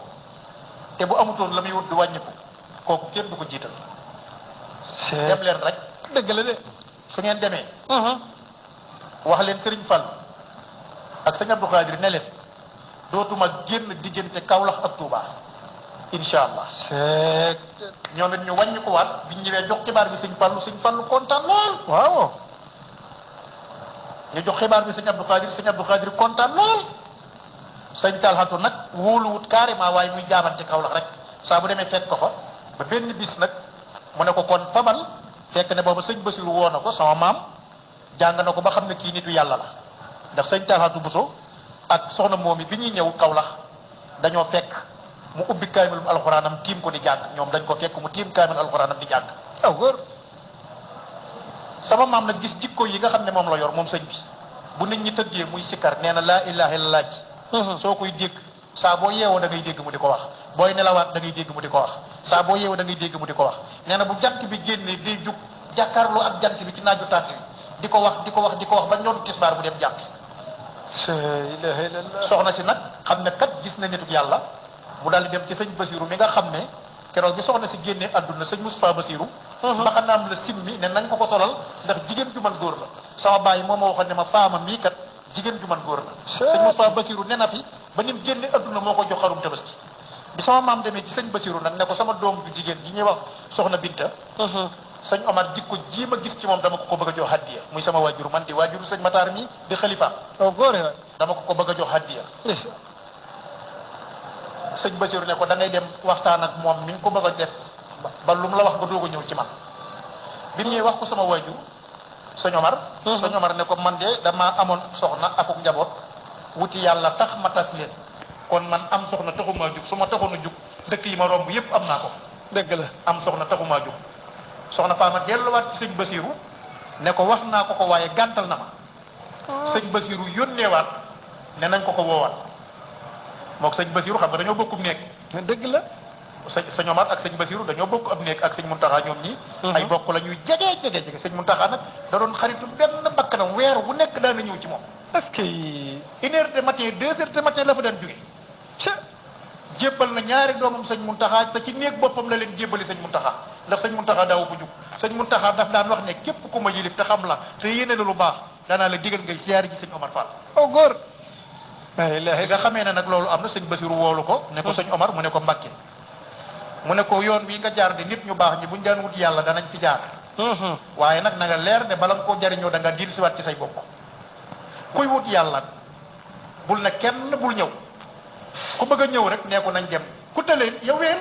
te bu amutoon la muy wut du wàññi ko kooku kenn du ko jiital dem leen rek dëgg la de su ngeen demee wax leen Serigne Fall ak sëñ Abdou Khadir ne leen dootuma génn diggante Kaolack ak Touba incha allah ñoom it ñu wàññi ko waat biñ ñëwee jox xibaar bi sëñ Fallu kontaan lool waaw ñu jox xibaar bi sëñ Abdou Khadir kontaan lool sëñ Talxatu nag wóoluwut carrément waaye muy jaabante Kaolack rek saa bu demee fekk ko fa ba benn bis nag mu ne ko kon fabal fekk ne booba sëñ Basiru woo na ko sama maam jàng na ko ba xam ne kii nitu yàlla la ndax sëñ Talxatu Bousso ak soxna moom yi bi ñuy ñëw Kaolack dañoo fekk mu ubbi kaamil alxuraanam tiim ko di jàng ñoom dañ ko fekk mu tiim kaamil alxuraanam di jàng aw góor sama maam nag gis jikko yi nga xam ne moom la yor moom sëñ bi bu nit ñi tëggee muy sikkar nee na laa ilaha illallah ji soo koy dégg saa boo yeewoo da ngay dégg mu di ko wax booy nelawaat da ngay dégg mu di ko wax saa boo yeewoo da ngay dégg mu di ko wax nee na bu jant bi génnee day jug jàkkaarloo ak jant bi ci naaju tànk bi di ko wax ba ñoodu tisbaar mu dem jàpp ilaha illallah soxna si nag xam ne kat gis na nituk yàlla mu daal di dem ci sëñ Basiru mi nga xam ne keroog bi soxna si génnee àdduna sëñ Moustapha Basiru mbaxanaam la simmi ne nañ ko solal ndax jigéen ju man góor la sama bàyyi moo ma waxoon ne ma faama mii kat jigéen ju man góor la sëñ Moustapha Basiru ne na fi ba nim génne àdduna moo ko jox xarum tabaski bi sama maam demee ci sëñ Basiru nag ne ko sama doom ju jigéen gi ñuy wax soxna Binta sëñ Omar jikko ji ma gis ci moom dama ko bëgg a jox haddiya muy sama waajuru man di waajuru sëñ Matar mi di xalifa góore dama ko bëgg a jox haddiya sëñ Basiru ne ko da ngay dem waxtaan ak moom mi ngi ko bëgg a def ba lu mu la wax nga doog a ñëw ci man bi ñuy wax ko sama waajur sëñ Omar sëñ Omar ne ko man de dama amoon soxna akuk njaboot wuti yàlla tax ma tas leen kon man am soxna taxumaa jug su ma taxoon a jug dëkk yi ma romb yépp am naa ko dëgg la am soxna taxumaa jug soxna Faama delluwaat ci sëñ Basiru ne ko wax naa ko waaye gàntal na ma sëñ Basiru yónneewaat ne nañ ko woowaat mook sëñ Basiru xam nga dañoo bokkum nekk dëgg la sëñ Omar ak sëñ Basiru dañoo bokk ab néeg ak sëñ Muntaxa ñoom ñi ay bokk la ñuy jege sëñ Muntaxa nag da doon xaritu benn bakkanam weer wu nekk daan na ñëw ci moom. est-ce que 1h du matin 2h du matin la fa daan jóge ca jébbal na ñaari doomam sëñ Muntaxa te ci néeg boppam la leen jébbali sëñ Muntaxa ndax sëñ Muntaxa daawu fa jug sëñ Muntaxa daf daan wax ne képp ku ma yilif te xam la te yéene la lu baax daanaa la digal ngay siyaari ci sëñ Omar Fall. oh góor. la ilaha nga xamee ne nag loolu am na sëñ Basiru woolu ko ne ko sëñ Omar mu ne ko Mbàkke mu ne ko yoon wi nga jaar di nit ñu baax ñi buñ daan wut yàlla danañ fi jaar waaye nag na nga leer ne bala nga koo jariñoo da nga diil siwaat ci say bopp kuy wut yàlla bul ne kenn bul ñëw ku bëgg a ñëw rek nee ko nañ dem ku tëleen yow ween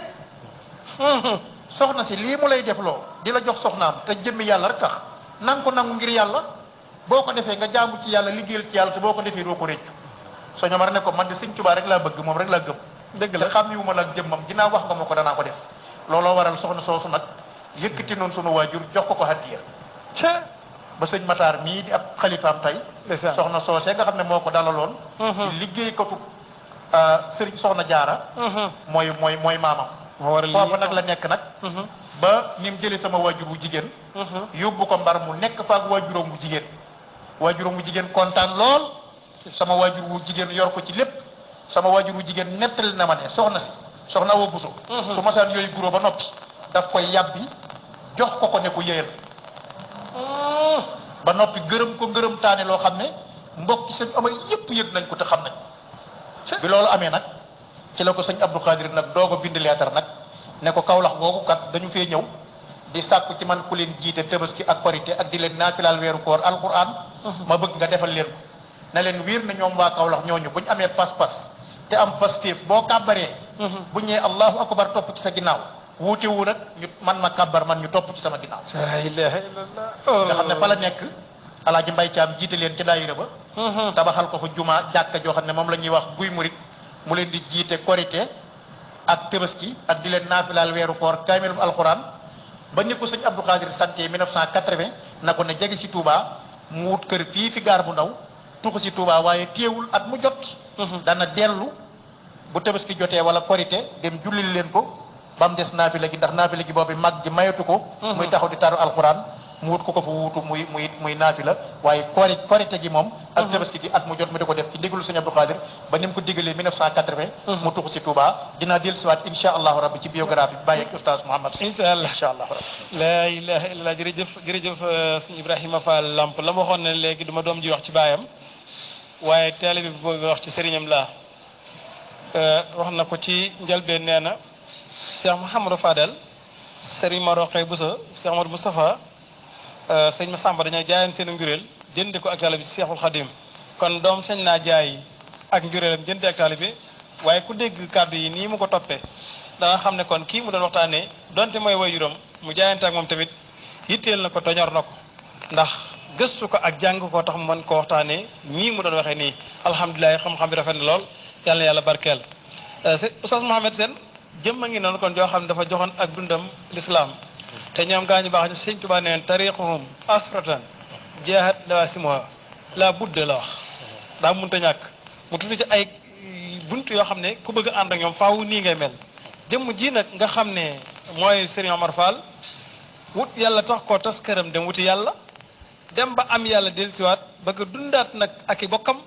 soxna si lii mu lay def loo di la jox soxnaam te jëmmi yàlla rek tax nang ko nangu ngir yàlla boo ko defee nga jaamu ci yàlla liggéeyal ci yàlla te boo ko defee doo ko réccu sëñ Omar ne ko man de sëñ Tuubaa rek laa bëgg moom rek laa gëm dëgg la te xam yu ma la jëmmam ginnaaw wax nga ma ko danaa ko def looloo waral soxna soosu nag yëkkati noonu sunu waajur jox ko hadiya ca ba sëñ Matar mii di ab xalifaam tey soxna soosee nga xam ne moo ko dalaloon liggéey katu sëriñ soxna jaara mooy maamam foofu nag la nekk nag ba ni mu jëlee sama waajur wu jigéen yóbbu ko Mbar mu nekk faak waajuróom wu jigéen kontaan lool sama waajur wu jigéen yor ko ci lépp sama waajur wu jigéen nettali na ma ne soxna Awa Buso su masaan yooyu guro ba noppi daf koy yàbbi jox ko ne ko yëyal ba noppi gërëm ko ngërëm taane loo xam ne mbokki sëñ Omar yëpp yëg nañ ko te xam nañ bi loolu amee nag ci la ko sëñ Abdou Khadir nag doog a bind leetar nag ne ko Kawlax googu kat dañu fee ñëw di sàkku ci man ku leen jiite Tabaski ak Korité ak di leen naafilaal weeru koor alquran ma bëgg nga defal leen ko ne leen wiir na ñoom waa Kawlax ñooñu buñ amee pas-pas te am pastéef boo kàbbaree bu ñëwee allahu akbar topp ci sa ginnaaw wuute wu nag ñu man ma kàbbar man ñu topp ci sama ginnaaw la ilaha illallah nga xam ne fa la nekk alaaji Mbay Caam jiite leen ci daayira ba tabaxal ko fa juma jàkka joo xam ne moom la ñuy wax guy murit mu leen di jiite Korité ak Tabaski ak di leen naafilaal weeru koor kaamilum alquran ba ni ko sëñ Abdou Khadir santé 1980 na ko ne jege si Touba mu wut kër fii fi gaar bu ndaw tuxu si Touba waaye téewul at mu jot dana dellu bu Tabaski jotee wala Korité dem jullil leen ko ba mu des naafila gi ndax naafila gi boobu mag ji mayatu ko muy taxaw di taru alquran mu wut ko fa wuutu muy naafila waaye Korité gi moom ak Tabaski gi at mu jot mu di ko def ci ndigalu sëñ Abdou Khadir ba ni mu ko digalee 1980 mu tuxu si Touba dinaa dellu siwaat insha allahu rabbi ci biographie bi bàyyi ak oustaz Mouhamad insha allah insha allahu rabbi la ilaha illallah jërëjëf sëñ Ibrahima Fall Lamp la ma waxoon ne léegi du ma doom ji wax ci baayam waaye taalibe bi bëgg wax ci sëriñam laa wax na ko ci njëlbeen nee na Cheikh Mouhamadou Fadel sëriñ ma roqee Bousso Cheikh Amadou Moustapha sëñ ma Samba dañoo jaayoon seen njureel jënde ko ak taalibe bi Cheikhul Khadim kon doom sañ naa jaay ak njureelam jënde ak taalibe waaye ku dégg kàddu yi nii mu ko toppee da nga xam ne kon kii mu doon waxtaanee donte mooy waajuram mu jaayante ak moom tamit yitteel na ko te ñor na ko ndax gëstu ko ak jàng ko tax mu mën ko waxtaanee nii mu doon waxee nii alhamdulilah xam-xam bi rafet na lool yàlla na yàlla barkeel Oustaz Mouhamed Sène jëmm a ngi noonu kon joo xam ne dafa joxoon ak dundam l'islam te ñoom gaa ñu baax ñu sëñ Tuubaa neen tariquhum asfratan jaahat lawasimuha la budde la wax daa munta ñàkk mu tudd ci ay bunt yoo xam ne ku bëgg a ànd ak ñoom faawu nii ngay mel jëmm ji nag nga xam ne mooy Serigne Omar Fall wut yàlla tax koo tas këram dem wuti yàlla dem ba am yàlla dellusiwaat bëgg dundaat nag ak i bokkam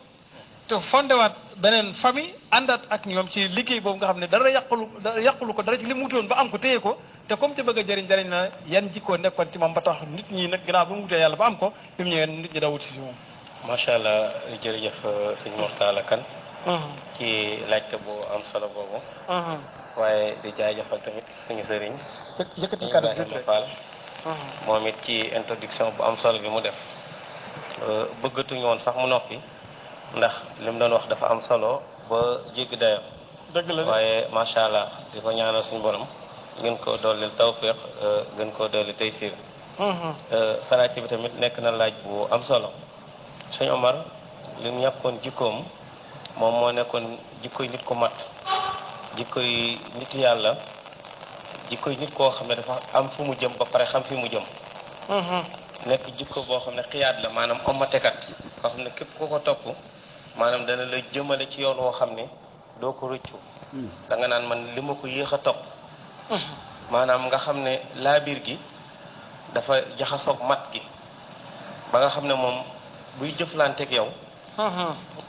te fondewaat beneen famille àndaat ak ñoom ci liggéey boobu nga xam ne dara yàqulu ko dara ci li mu wutoon ba am ko téye ko te comme ci bëgg a jëriñ na yan jikkoo nekkoon ci moom ba tax nit ñi nag ginnaaw ba mu wutee yàlla ba am ko bi mu ñëwee nit ñi daa wut si moom. macha allah jërëjëf sëñ Mortala Kane ci laajte bu am solo boobu. waaye di jaajëfal tamit suñu sëriñ. yëkkati kàddu gi Ibrahima Fall. moom it ci introduction bu am solo bi mu def. bëggatuñu woon sax mu noppi ndax li mu doon wax dafa am solo ba jéggi dayo dëgg la waaye macha allah di ko ñaanal suñu borom gën koo dooleel tawfiq gën koo dooleel taysir. salaat bi tamit nekk na laaj bu am solo. sëñ Omar li mu ñàkkoon jikkoom moom moo nekkoon jikkoy nit ku mat jikkoy nit yàlla jikkoy nit koo xam ne dafa am fu mu jëm ba pare xam fi mu jëm. nekk jikko boo xam ne xiyaat la maanaam ommatekat koo xam ne képp ku ko topp maanaam dana la jëmale ci yoon woo xam ne doo ko rëccu da nga naan man li ma ko yéex a topp maanaam nga xam ne laabiir gi dafa jaxasoog mat gi ba nga xam ne moom buy jëflanteeg yow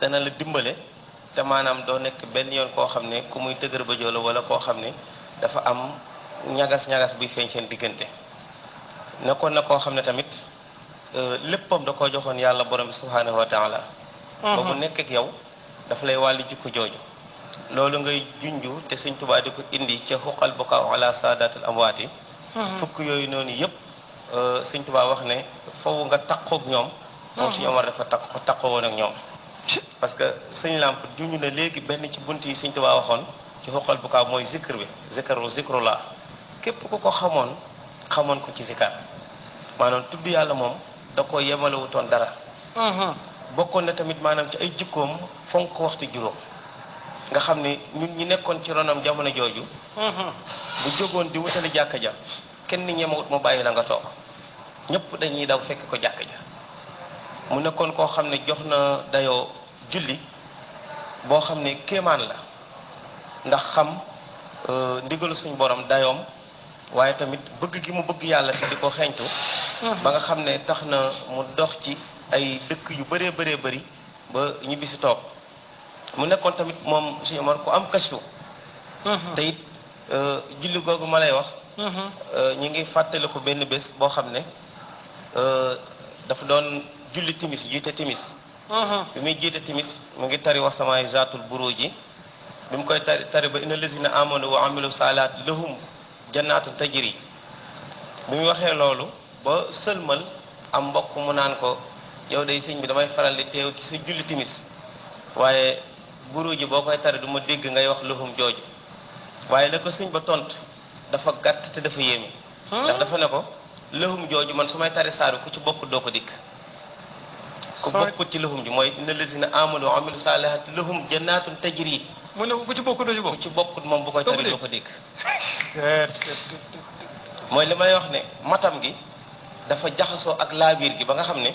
dana la dimbale te maanaam doo nekk benn yoon koo xam ne ku muy tëgër ba joola wala koo xam ne dafa am ñagas-ñagas buy feeñ seen diggante nekkoon na koo xam ne tamit léppam da koo joxoon yàlla borom bi subhaanahu wa taala ba mu nekk ak yow dafa lay wàlli jikko jooju loolu ngay junju te Sëñ Tuubaa di ko indi ca xuqal bu kaw ala saadatul amwaati fukk yooyu noonu yëpp Sëñ Tuubaa wax ne foofu nga taqoog ñoom moom Sëñ Omar dafa taqoo woon ak ñoom parce que Sëñ Lamp junju na léegi benn ci bunt yi Sëñ Tuubaa waxoon ci xuqal bu kaw mooy zikr bi zikrullah képp ku ko xamoon ko ci zikar maanaam tudd yàlla moom da ko yemalewutoon dara bokkoon na tamit maanaam ci ay jikkoom fonk waxtu juróom nga xam ne ñun ñi nekkoon ci ronam jamono jooju bu jógoon di wutali jàkka ja kenn ñemewut mu bàyyi la nga toog ñëpp dañuy daw fekk ko jàkka ja mu nekkoon koo xam ne jox na dayoo julli boo xam ne kéemaan la ndax xam ndigalu suñu borom dayoom waaye tamit bëgg gi mu bëgg yàlla te di ko xeeñtu ba nga xam ne tax na mu dox ci ay dëkk yu bëree bëri ba ñibbisi toog mu nekkoon tamit moom Sëñ Omar ku am kastu te it julli googu ma lay wax ñu ngi fàttaliku benn bés boo xam ne dafa doon julli timis jiite timis bi muy jiite timis mu ngi tari wasamaay zaatul buruuj ji bi mu koy tari ba inna lazina amanu wa amilu salaat lahum jannaatun tajri bi mu waxee loolu ba sëlmal am mbokk mu naan ko yow day sëñ bi damay faral di teew ci sa julli timis waaye buruuj ji boo koy tari du ma dégg ngay wax lahum jooju waaye la ko sëñ ba tontu dafa gàtt te dafa yéeme ndax dafa ne ko lahum jooju man su may tari saaru ku ci bokkut doo ko dikk ku bokkut ci lahum ji mooy inna lazina amanu wa amilu saalihaati lahum jannaatun tajri mu ne ku ci bokkut doo ci bokk ku ci bokkut moom bu koy tari doo ko dikk mooy li may wax ne matam gi dafa jaxasoo ak laabiir gi ba nga xam ne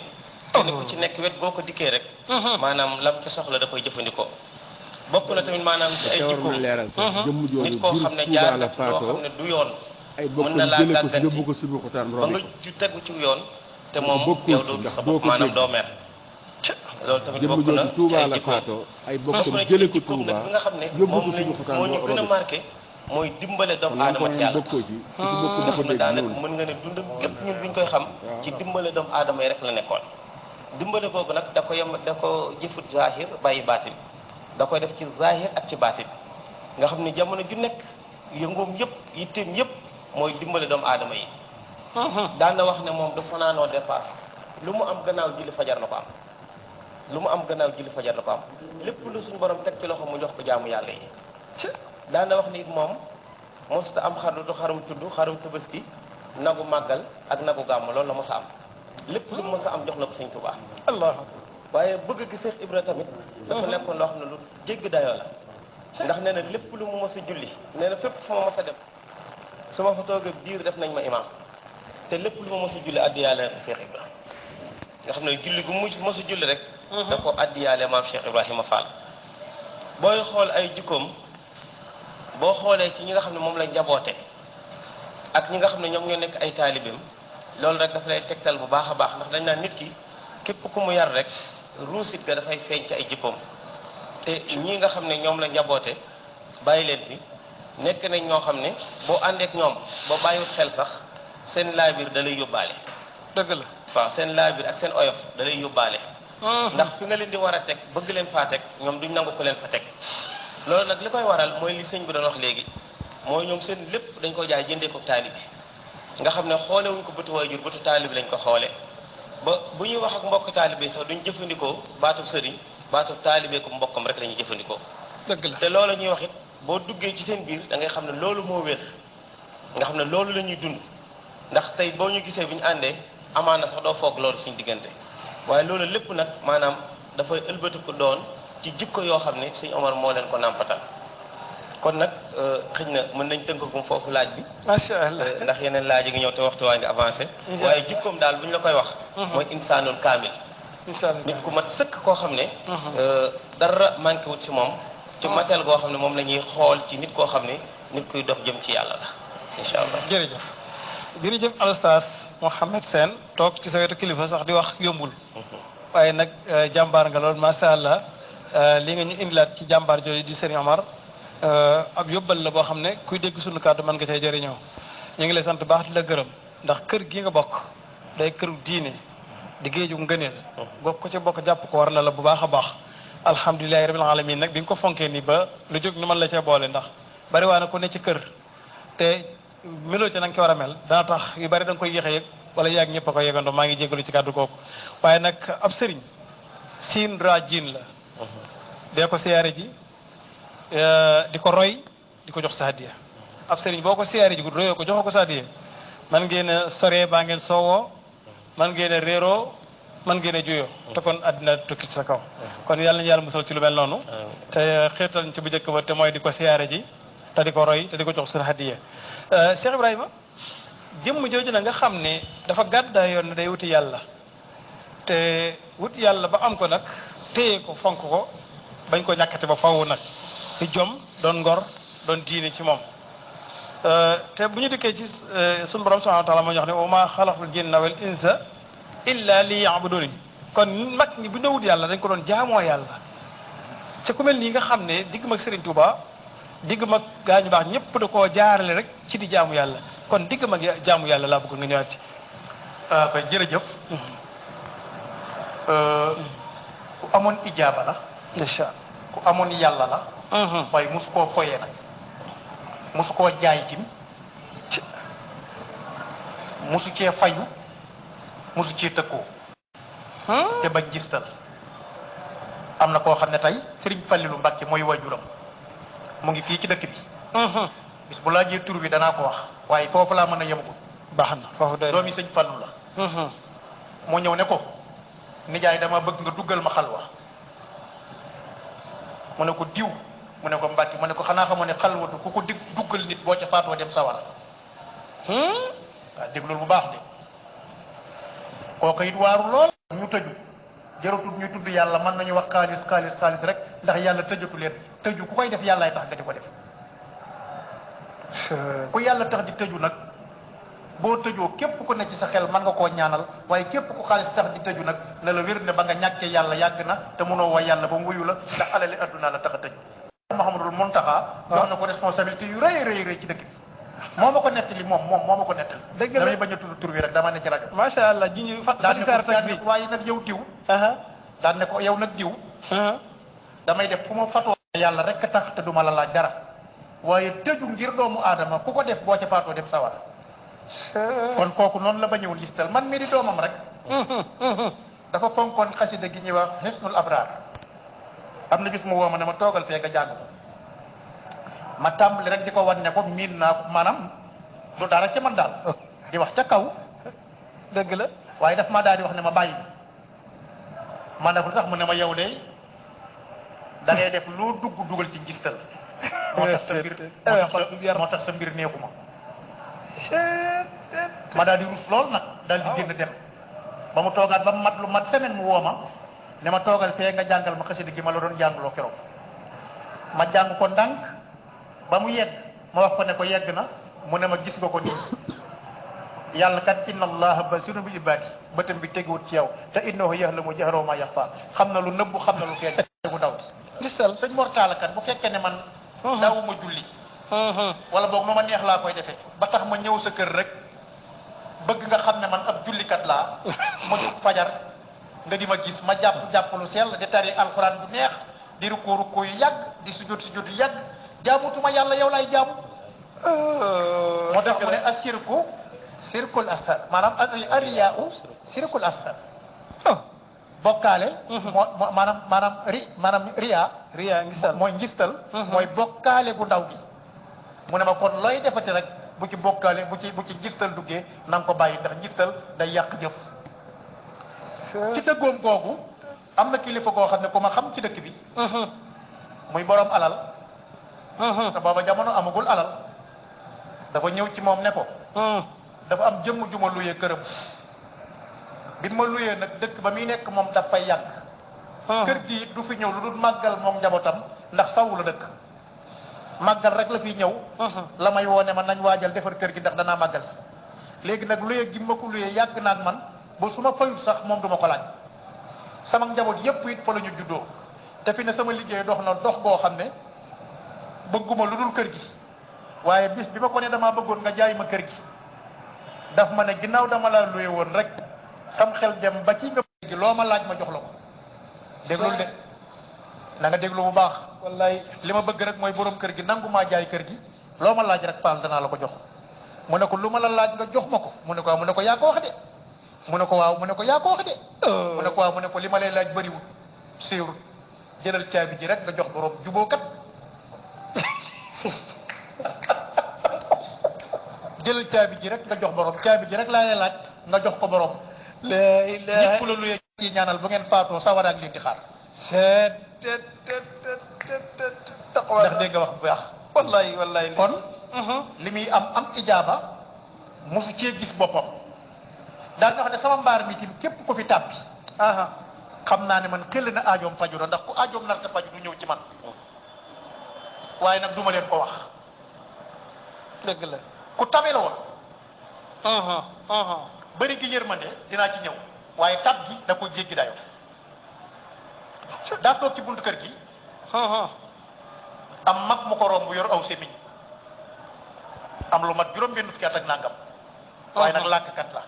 kenn ku ci nekk wet boo ko dikkee rek maanaam lam ca soxla da koy jëfandikoo bokk na tamit maanaam ci ay jikko nit koo xam ne jaar na loo xam ne du yoon mën na laa gàgganti ba nga ju tegu ci yoon te moom yow doo sa bopp maanaam doo mer loolu tamit bokk na ci ay jikko bokk na ci jikko nag bi nga xam ne moom lañ moo ñu gën a marqué mooy dimbale doomu aadama ci yàlla nga xam ne daanaka mën nga ne dundam gépp ñun bi ñu koy xam ci dimbale doomu aadama yi rek la nekkoon dimbale boobu nag da ko jëfut zahir bàyyi baatin da koy def ci zahir ak ci baatin nga xam ne jamono ju nekk yëngoom yëpp yitteem yëpp mooy dimbale doomu aadama yi daan na wax ne moom du fanaanoo dépasse lu mu am gannaaw julli fajar la ko am lu mu am gannaaw julli fajar la ko am lépp lu suñu borom teg ci loxo mu jox ko jaamu yàlla yi daan na wax ne it moom mosuta am xar du xarum tudd xarum tabaski nagu màggal ak nagu gàmm loolu la mos a am lépp lu mos a am jox na ko Sëñ Tuubaa allah waaye bëgg gi Seex Ibra tamit dafa nekkoon loo xam ne lu jégg dayoo la ndax nee na lépp lu mu mos a julli nee na fépp fu ma mos a dem su ma fa toogee diir def nañ ma imaam te lépp lu ma mos a julli addiyaale ko Seex Ibra nga xam ne julli gu mu mos a julli rek da ko addiyaale maam Cheikh Ibrahima Fall booy xool ay jikkoom boo xoolee ci ñi nga xam ne moom la njaboote ak ñi nga xam ne ñoom ñoo nekk ay taalibeem loolu rek dafa lay tegtal bu baax a baax ndax dañ naan nit ki képp ku mu yar rek ruusit ga dafay feeñ ci ay jikkoom te ñii nga xam ne ñoom la njaboote bàyyi leen fi nekk nañ ñoo xam ne boo àndeek ñoom boo bàyyiwut xel sax seen laabir da lay yóbbaale dëgg la waaw seen laabir ak seen oyof da lay yóbbaale ndax fi nga leen di war a teg bëgg leen faa teg ñoom duñ nangu ko leen fa teg loolu nag li koy waral mooy li sëñ bi doon wax léegi mooy ñoom seen lépp dañ ko jaay jëndee ko taalibi nga xam ne xoole wuñ ko bëtu waajur bëtu taalibi lañ ko xoole ba bu ñuy wax ak mbokk taalibe sax duñ jëfandikoo baatub sëriñ baatub taalibe ko mbokkam rek la ñuy jëfandikoo dëgg la te loolu ñuy wax it boo duggee ci seen biir da ngay xam ne loolu moo wér nga xam ne loolu la ñuy dund ndax tey boo ñu gisee bi ñu àndee amaana sax doo foog loolu suñu diggante waaye loolu lépp nag maanaam dafay ëlbatiku doon ci jikko yoo xam ne Sëñ Omar moo leen ko nàmpatal kon nag xëy na mën nañ tënkagum foofu laaj bi macha allah ndax yeneen laaj yi ngi ñëw te waxtu waa ngi avancé waaye jikkoom daal bu ñu la koy wax mooy insaanul kaamil nit ku mat sëkk koo xam ne dara manqué wut si moom ci mateel goo xam ne moom la ñuy xool ci nit koo xam ne nit kuy dox jëm ci yàlla la incha allah. jërëjëf jërëjëf Oustaz Mouhamed Sène toog ci sa wetu kilifa sax di wax yombul waaye nag jàmbaar nga lool macha allah li nga ñu indilaat ci jàmbaar jooju di Serigne Omar ab yóbbal la boo xam ne kuy dégg sunu kàddu mën nga cay jëriñoo ñu ngi lay sant baax di la gërëm ndax kër gi nga bokk day këru diine di géeju ngëneel bokk ko ci bokk jàpp ko war la bu baax a baax alhamdulilahi rabbil alamin nag bi nga ko fonkee nii ba lu jóg ni mën la cee boole ndax bari waa na ku ne ci kër te meloo ci na nga ci war a mel dana tax yu bari da nga koy yéex a yëg wala yaag ñëpp a koy yëgandoo maa ngi jégalu ci kàddu kooku waaye nag ab sëriñ siin ra jiin la dee ko siyaare ji di ko roy di ko jox sa hadiya ab sëriñ boo ko siyaare ji royoo ko joxoo ko sa hadiya man ngeen a soree baa ngeen soowoo man ngeen a réeroo man ngeen a juyoo te kon àddina tukki ci sa kaw kon yàlla nañu yàlla musal ci lu mel noonu te xeetal ñu ci bu njëkk ba te mooy di ko siyaare ji te di ko roy te di ko jox suñu hadiya Cheikh Ibrahima jëmm jooju na nga xam ne dafa gàddaa yoon ne day wuti yàlla te wuti yàlla ba am ko nag téye ko fonk ko bañ ko ñàkkate ba faw nag di jom doon ngor doon diine ci moom te bu ñu dikkee ci sunu borom subhanahu wa taala moo ñu wax ne wa ma xalaqtul jinna wal insa illa li ya'buduni kon mag ñi bu ñu wut yàlla dañ ko doon jaamoo yàlla te ku mel nii nga xam ne digg mag Serigne Touba digg mag gaa ñu baax ñëpp da koo jaarale rek ci di jaamu yàlla kon digg mag jaamu yàlla laa bëgg nga ñëwaat ci. ba jërëjëf. ku amoon ijaaba la. incha allah ku amoon yàlla la. waaye mosu koo foyee nag. mosu koo jaay tim. mosu cee fayu. mosu cee tëkkoo. te bañ gistal. am na koo xam ne tey Serigne Fallilou Mbacke mooy wajuram. mu ngi fii ci dëkk bi. bis bu laajee tur bi danaa ko wax. waaye foofu laa mën a yemagul. baax na foofu doy doomi sëñ Fallu la. mu ñëw ne ko. nijaay dama bëgg nga duggal ma xalwa. mu ne ko diw. mu ne ko Mbàkke mu ne ko xanaa xamoo ne xalwa du ku ko duggal nit boo ca faatoo dem sawara. waaw déglu bu baax de. kooku it waaru lool. ñu tëju. jaratul ñu tudd yàlla mën nañu wax xaalis rek ndax yàlla tëjatu leen tëju ku koy def yàllaay tax nga di ko def. ku yàlla tax di tëju nag boo tëjoo képp ku ne ci sa xel mën nga koo ñaanal waaye képp ku xaalis tax di tëju nag ne la wér ne ba nga ñàkkee yàlla yàgg na te mënoo wa yàlla ba mu wuyu la ndax alali adduna la tax a tëju. Mouhamadul Muntaxa jox na ko responsabilité yu rëy ci dëkk bi moo ma ko nettali moom moo ma ko nettali. dëgg la damay bañ a tudd tur bi rek dama ne ci rajo. macha allah ji ñu fàttali daan waaye nag yow diw. daan ne ko yow nag diw. damay def fu ma fatoo yàlla rek a tax te duma la laaj dara waaye tëju ngir doomu aadama ku ko def boo ca faatoo dem sawar kon kooku noonu la bañëwoon listal man mii di doomam rek. dafa fonkoon xasida gi ñuy wax Hisnul Abraar. am na bis mu woo ma ne ma toogal fee nga jàng ko ma tàmbali rek di ko wan ne ko miin naa ko maanaam du dara ca man daal di wax ca kaw. dëgg la waaye daf ma daal di wax ne ma bàyyi ma ne ko tax mu ne ma yow de da ngay def loo dugal ci ngistal moo tax sa mbir neexu ma daal di rus lool nag daal di génn dem ba mu toogaat ba mu mat lu mat semaine mu woo ma ne ma toogal fee nga jàngal ma xasida gi ma la doon jàngaloo keroog ma jàng ko ndànk ba mu yegg ma wax ko ne ko yegg na mu ne ma gis nga ko nii yàlla kat inna allaha basirun bi ibadi bëtam bi teguwut ci yow te innahu yahlamu jahra ma yaxfa xam na lu nëbbu xam na lu feeñ mu daw gisal sëñ Mortala kat bu fekkee ne man daawuma julli wala boog nu ma neex laa koy defee ba tax ma ñëw sa kër rek bëgg nga xam ne man ab jullikat laa ma jóg fajar nga di ma gis ma jàpp lu sell di tari alxuraan bu neex di rukkoo yu yàgg di sujjóot yu yàgg jaamutuma yàlla yow laay jaamu moo tax mu ne asirku sirkul asfar maanaam ariyaau sirkul asfar bokkaale maanaam riya ngistal mooy ngistal mooy bokkaale gu ndaw gi mu ne ma kon looy defati rek bu ci bokkaale bu ci ngistal duggee na nga ko bàyyi ndax ngistal day yàq jëf ci dëggoom googu am na kilifa koo xam ne ku ma xam ci dëkk bi muy borom alal te booba jamono amagul alal dafa ñëw ci moom ne ko dafa am jëmm ju ma luyee këram bi ma luyee nag dëkk ba muy nekk moom daf fay yàgg kër gi du fi ñëw lu dul màggal moom njabootam ndax sawu la dëkk màggal rek la fi ñëw la may woone man nañ waajal defar kër gi ndax danaa màggal si léegi nag luye gi ma ko luye yàgg naag man ba su ma fayul sax moom duma ko laaj sama njaboot yépp it fa la ñu juddoo te fi ne sama liggéey dox na dox goo xam ne bëgguma lu dul kër gi waaye bis bi ma ko ne damaa bëggoon nga jaay ma kër gi daf ma ne ginnaaw dama laa luye woon rek sam xel dem ba ci nga gi loo ma laaj ma jox la ko déglul de na nga déglu bu baax wallaay li ma bëgg rek mooy borom kër gi nangu maa jaay kër gi loo ma laaj rek Fall danaa la ko jox mu ne ko lu ma la laaj nga jox ma ko mu ne ko waaw mu ne ko yaa ko wax de mu ne ko waaw mu ne ko yaa ko wax de mu ne ko waaw mu ne ko li ma lay laaj bëriwul séewul jëlal caabi ji rek nga jox borom jubóokat jëlal caabi ji rek nga jox borom caabi ji rek laa lay laaj nga jox ko borom la ilaha ñëpp la luye ci ñaanal bu ngeen faatoo sawara ak leen di xaar ndax dégg nga wax bu baax wallaay wallaay kon li muy am ijaaba mosu cee gis boppam daal di wax ne sama mbaar mi tim képp ko fi tàbbi xam naa ne man xel na aajoom faju na ndax ku aajoom nar sa faju du ñëw ci man waaye nag duma leen ko wax dëgg la ku tabe la woon bëri gi yërmande dinaa ci ñëw waaye tab gi da ko jéggi dayo daa toog ci buntu kër gi am mag mu ko romb yor aw semiñ am lu mat juróom-benn fukki at ak nangam waaye nag làkkat la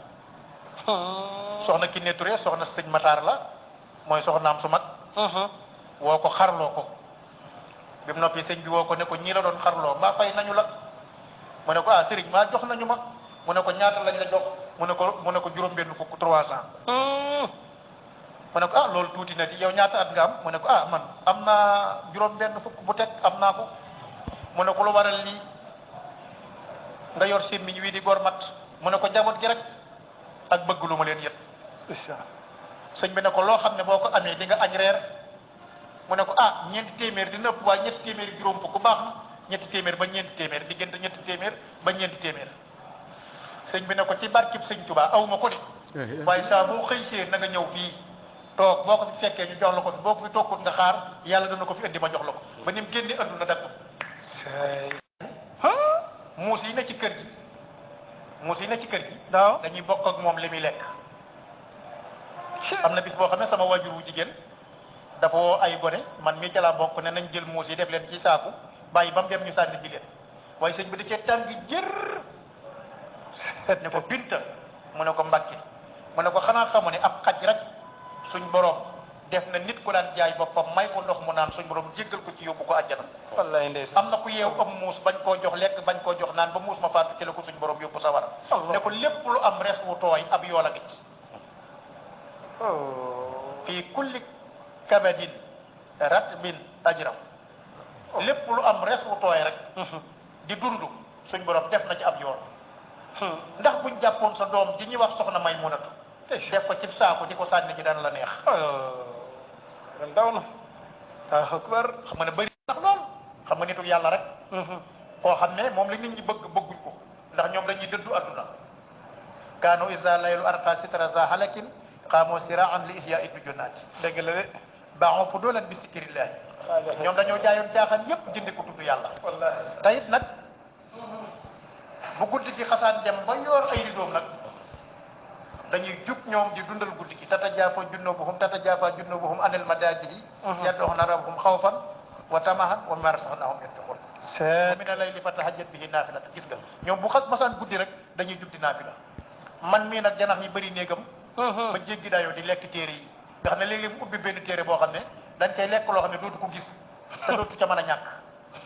soxna Kiné Touré soxna sëñ Matar la mooy soxnaam su mag woo ko xarloo ko bi mu noppi sëñ bi woo ko ne ko ñii la doon xarloo mbaa fay nañu la mu ne ko ah sëriñ maa jox nañu ma mu ne ko ñaata lañ la jox mu ne ko juróom-benn fukk 300 mu ne ko ah loolu tuuti na di yow ñaata at nga am mu ne ko ah man am naa juróom-benn fukk bu teg am naa ko mu ne ko lu waral lii nga yor sémmiñ wii di gor mat mu ne ko njaboot gi rek ak bëgg lu ma leen yët sëñ bi ne ko loo xam ne boo ko amee di nga añ reer mu ne ko ah ñeenti téeméer dina ëpp waaye ñetti téeméer juróom fukk baax na ñetti téeméer ba ñeenti téeméer diggante ñetti téeméer ba ñeenti téeméer sëñ bi ne ko ci barkib sëñ Tuubaa aw ma ko de waaye saa boo xëy see na nga ñëw fii toog boo ko fi fekkee ñu jox la ko fi boo ko fi toogkut nga xaar yàlla dana ko fi indi ma jox la ko ba ni mu génne adduna daggul muus yi ne ci kër gi muus yi ne ci kër gi daaw dañuy bokk ak moom li muy lekk am na bis boo xam ne sama waajur wu jigéen dafa woo ay gone man mii ca laa bokk ne nañ jël muus yi def leen ci saaku bàyyi ba mu dem ñu sànni jigéen waaye sëñ bi da cee tàng jër ne ko Binta mu ne ko Mbàkke mu ne ko xanaa xamu ne ab xaj rek suñ borom def na nit ku daan jaay boppam may ko ndox mu naan suñ borom jéggal ko ci yóbbu ko àjjana wallaay ndeysaan am na ku yeew am muus bañ koo jox lekk bañ koo jox naan ba muus ma faatu ci la ko suñ borom yóbbu sawara ne ko lépp lu am res wu tooy ab yool a ngi ci fii kulli kabadin ratbin ajram lépp lu am res wu tooy rek di dund suñ borom def na ci ab yoon ndax buñ jàppoon sa doom ji ñuy wax soxna may munatu def ko ci saako di ko sànni ji daan la neex ren daw na waaw akbar xam nga ne bëri ndax lool xam nga nitu yàlla rek koo xam ne moom la nit ñi bëgguñ ko ndax ñoom dañuy dëddu adduna kaanu isa laylu arqa sitra za halakin qaamoo siraan li ihya ibnu junnaati dégg la de baaxoo fu dooleen bi sikirillahi ñoom dañoo jaayoon jaaxaan yépp jëndi ko tudd yàlla te it nag bu guddi gi xasaan dem ba yor ay ridoom nag dañuy jug ñoom di dundal guddi gi tatajaafa junubuhum anil madaaji'i yad'uuna rabbahum xawfan wa tamahan wa mimmaa razaqnaahum yunfiquun wa mina layli fatahajjad bihi naafilatan gis nga ñoom bu xas masaan guddi rek dañuy jug di naafila man mii nag janax yi bëri néegam ba jéggi dayoo di lekk téere yi nga xam ne léegi mu ubbi benn téere boo xam ne dañ cay lekk loo xam ne dootu ko gis te dootu ca mën a ñàkk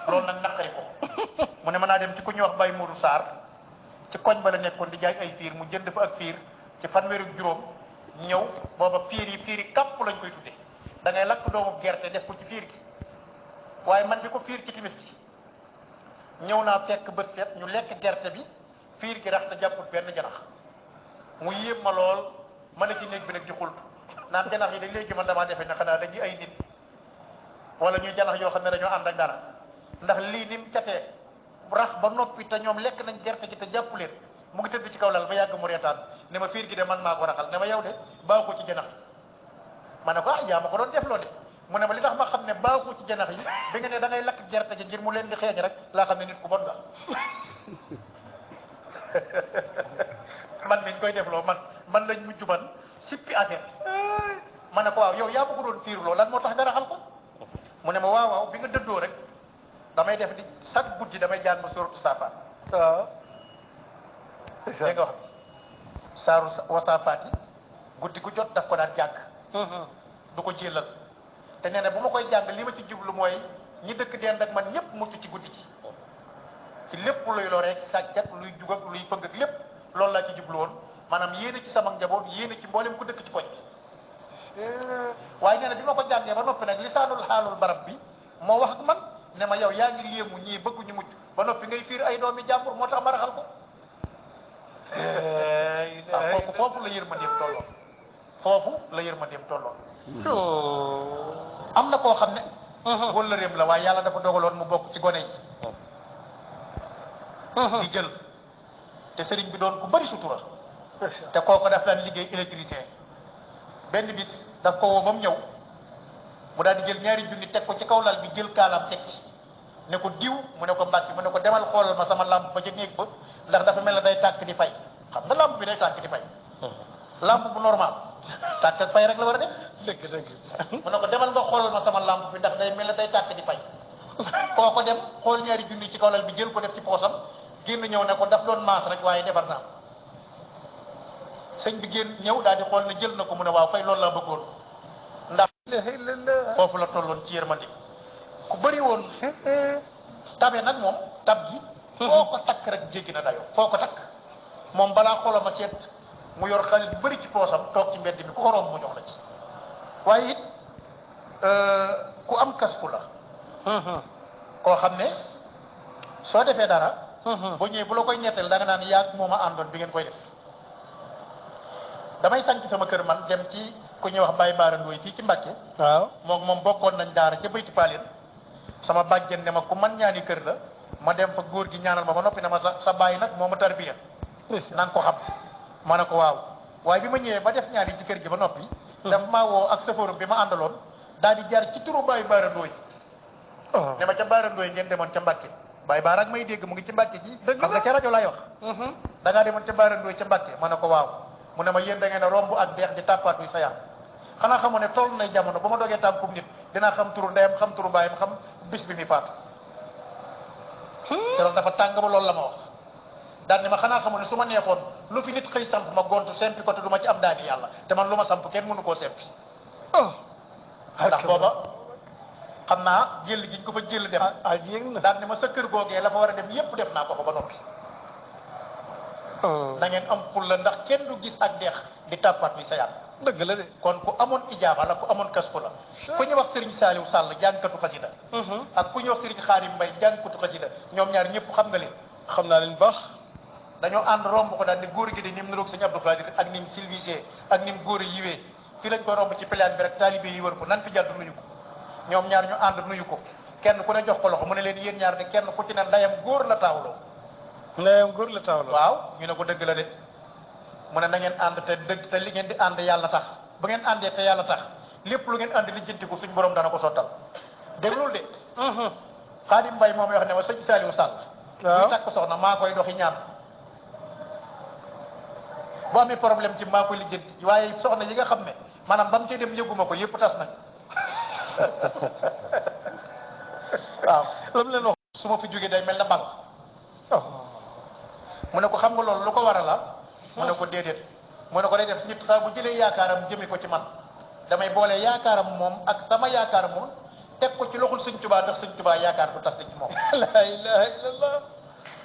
loolu nag naqari ko mu ne mën naa dem ci ku ñuy wax Baye Modou Sarr ci koñ ba la nekkoon di jaay ay fiir mu jënd fa ak fiir ci fanweeri juróom ñëw booba fiir yi kàpp lañ koy tuddee da ngay lakk doomu gerte def ko ci fiir gi waaye man bi ko fiir ci timis gi ñëw naa fekk bët seet ñu lekk gerte bi fiir gi rax te jàpput benn janax mu yéem ma lool ma ne ci néeg bi nag di xultu naan janax yi dañ léegi man damaa defee ne xanaa dañuy ay nit wala ñuy janax yoo xam ne dañoo ànd ak dara ndax lii ni mu catee rax ba noppi te ñoom lekk nañ gerte gi te jàppu leen mu ngi tëdd ci kaw lal ba yàgg mu reetaan ne ma fiir gi de man maa ko raxal ne ma yow de baax ko ci janax ma ne ko ah yaa ma ko doon def loo de mu ne ma li tax ma xam ne baaxu ci janax yi da nga ne da ngay lakk gerte gi ngir mu leen di xeeñ rek laa xam ne nit ku bon nga man miñ koy def loo man lañ mujj man sippi affaire ma ne ko waaw yow yaa bëgg doon fiiruloo lan moo tax nga raxal ko mu ne ma waaw bi nga dëddoo rek damay def di chaque guddi damay jàng ma suratu saafaat waaw dégg nga wax saaru wasaafaat yi guddi gu jot daf ko daan jàng du ko jélal te nee na bu ma koy jàng li ma ci jublu mooy ñi dëkk dend ak man ñëpp mucc ci guddi gi ci lépp luy loo rek sàccat luy jug ak luy fëgg ak lépp loolu laa ci jublu woon maanaam yéene ci sama njaboot yéene ci mboolem ku dëkk ci koñ bi waaye nee na bi ma ko jàngee ba noppi nag lisaanul xaalul barab bi moo wax ak man ne ma yow yaa ngi yéemu ñii bëgguñu mucc ba noppi ngay fiir ay doomi jàmbur moo tax ma raxal ko waaw kooku foofu la yërmandeem tolloon foofu la yërmandeem tolloon am na koo xam ne wala réem la waaye yàlla dafa dogaloon mu bokk ci gone yi di jël te sëriñ bi doon ku bari sutura te kooku daf daan liggéey électricien benn bis daf ko woo ba mu ñëw mu daal di jël ñaari junni teg ko ci kaw lal bi jël kaalaam teg ci ne ko diw mu ne ko mbàkki mu ne ko demal xoolal ma sama lampe ba ca néeg ba ndax dafa mel ne day tàkk di fay xam nga lampe bi day tàkk di fay lampe bu normal tàkk ak fay rek la war a def dëgg mu ne ko demal nga xoolal ma sama lampe bi ndax day mel ne day tàkk di fay koo ko dem xool ñaari junni ci kaw lal bi jël ko def ci poosam génn ñëw ne ko daf doon maas rek waaye defar naa sëñ bi génn ñëw daal di xool ne jël na ko mu ne waaw fay loolu laa bëggoon ndax foofu la tolloon ci yërmande ku bëri woon tabe nag moom tab gi foo ko takk rek jéggi na dayoo foo ko takk moom balaa xoolal ma seet mu yor xaalis bu bëri ci poosam toog ci mbedd mi ku ko romb mu jox la ci waaye it ku am kasku la koo xam ne soo defee dara boo ñëwee bu la koy ñetteel da nga naan yaag moom a àndoon bi ngeen koy def damay sanc sama kër man dem ci ku ñuy wax Baye Baara Ndoye fii ci Mbàkke waaw moom bokkoon nañ daara ca bayti paaleen sama bàjjen ne ma ku man ñaani kër la ma dem fa góor gi ñaanal ma ba noppi ne ma sa bàyyi nag moo ma tarbiya na nga ko xam ma ne ko waaw waaye bi ma ñëwee ba def ñaani ci kër gi ba noppi daf maa woo ak safarum bi ma àndaloon daal di jaar ci turu Baye Baara Ndoye ne ma ca Baara Ndoye ngeen demoon ca Mbàkke Baye Baara ak may dégg mu ngi ci Mbàkke ji xam nga ca rajo laay wax da ngaa demoon ca Baara Ndoye ca Mbàkke ma ne ko waaw mu ne ma yéen da ngeen a romb ak deex di tàppaatuy sa yaam xanaa xamoo ne toll nay jamono ba ma dogee tànkum nit dinaa xam turu ndeyam xam turu baayam xam bis bi mi faatu te loolu dafa tàng ba loolu la ma wax daal ne ma xanaa xamoo ne su ma neexoon lu fi nit xëy samp ma gontu sempi ko te du ma ci am daani yàlla te man lu ma samp kenn mënu koo sempi ndax booba xam naa jël gi ñu ko fa jël dem daal ne ma sa kër googee la fa war a dem yépp def naa ko fa ba noppi na ngeen am ful la ndax kenn du gis ak deex di tàppaat bi sa yàlla dëgg la de kon ku amoon ijaaba la ku amoon kasku la ku ñuy wax Serigne Saliou Sall jàngkatu xasida ak ku ñuy wax Serigne Xaadim Mbay jàngkatu xasida ñoom ñaar ñëpp xam nga leen xam naa leen baax dañoo ànd romb ko daal ni góor gi de ni mu niroog Serigne Abdou Khadir ak ni mu civilisé ak ni mu góor a yiwee fii lañ ko romb ci pléiade bi rek taalibe yi wër ko nan fi jàdd nuyu ko ñoom ñaar ñu ànd nuyu ko kenn ku ne jox ko loxo mu ne leen yéen ñaar de kenn ku ci ne ndayam góor la taawloo ndeyam góor la taw la waaw ñu ne ko dëgg la de mu ne na ngeen ànd te dëgg te li ngeen di ànd yàlla tax bu ngeen àndee te yàlla tax lépp lu ngeen ànd lijjanti ko suñ borom dana ko sottal déglul de Xaadim Mbay moom wax ne ma sëñ Saliou Sall buy takk soxna maa koy doxi ñaan bu amee problème ci maa koy lijjanti waaye soxna yi nga xam ne maanaam ba mu cee dem yëguma ko yëpp tas nañ waaw lam leen wax su ma fi jógee day mel na bal mu ne ko xam nga loolu lu ko waral la mu ne ko déedéet mu ne ko day def nit saa bu jëlee yaakaaram jëme ko ci man damay boole yaakaaram moom ak sama yaakaar moom teg ko ci loxul Sëñ Tuubaa ndax Sëñ Tuubaa yaakaar du tas ci moom la ilaha illallah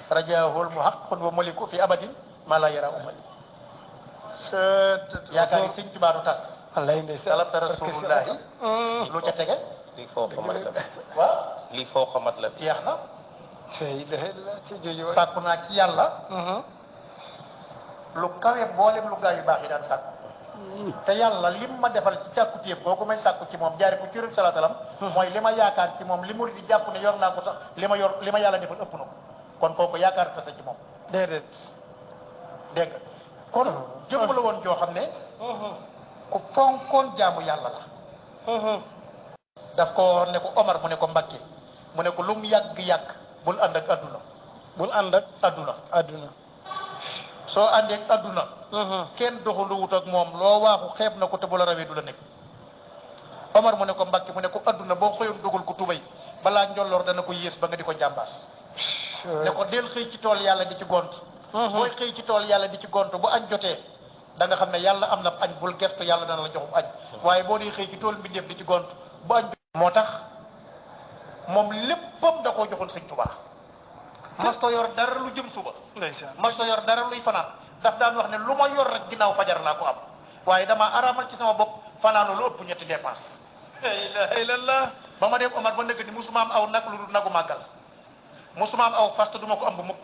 rajaahul muhaqqun wa maliku fi abadin ma la yara umali yaakaar yi Sëñ Tuubaa du tas wallaay ndeysaan salata rasulullahi lu ca tege lii foo xamat la waaw lii foo xamat la jeex na la ilaha illallah ci jooju sàkku naa ci yàlla lu kawe boolem lu gaa yu baax yi daan sàkku te yàlla lim ma defal ci càkkutéef boobu may sàkku ci moom jaari ko ci Yonent sallallahu alayhi wasallam mooy li ma yaakaar ci moom li mu di jàpp ne yor naa ko sax li ma yàlla defal ëpp na ko kon kooku yaakaar tasa ci moom déedéet dégg nga kon jëmm la woon joo xam ne ku fonkoon jaamu yàlla la daf ko waxoon ne ko Omar mu ne ko Mbàkke mu ne ko lu mu yàgg-yàgg bul ànd ak adduna bul ànd ak adduna adduna soo àndee ak adduna kenn doxalu wut ak moom loo waaxu xeeb na ko te bu la rawee du la nekk Omar mu ne ko Mbàkke mu ne ko adduna boo xëyoon dugal ko tubay balaa njolloor dana ko yées ba nga di ko njàmbaas ne ko del xëy ci tool yàlla di ci gont booy xëy ci tool yàlla di ci gont bu añ jotee da nga xam ne yàlla am na añ bul gestu yàlla dana la joxum añ waaye boo dee xëy ci tool mbindeef di ci gont bu añ moo tax moom léppam da koo joxoon sëñ Tuubaa masto yor dara lu jëm suba masto yor dara luy fanaan daf daan wax ne lu ma yor rek ginnaaw fajar laa ko am waaye damaa araamal ci sama bopp fanaanu lu ëpp ñetti dépense la ilaha illallah ba ma dem Omar ba nëgg ni musuma am aw nag lu dul nagu màggal musuma am aw fas te duma ko am bu mukk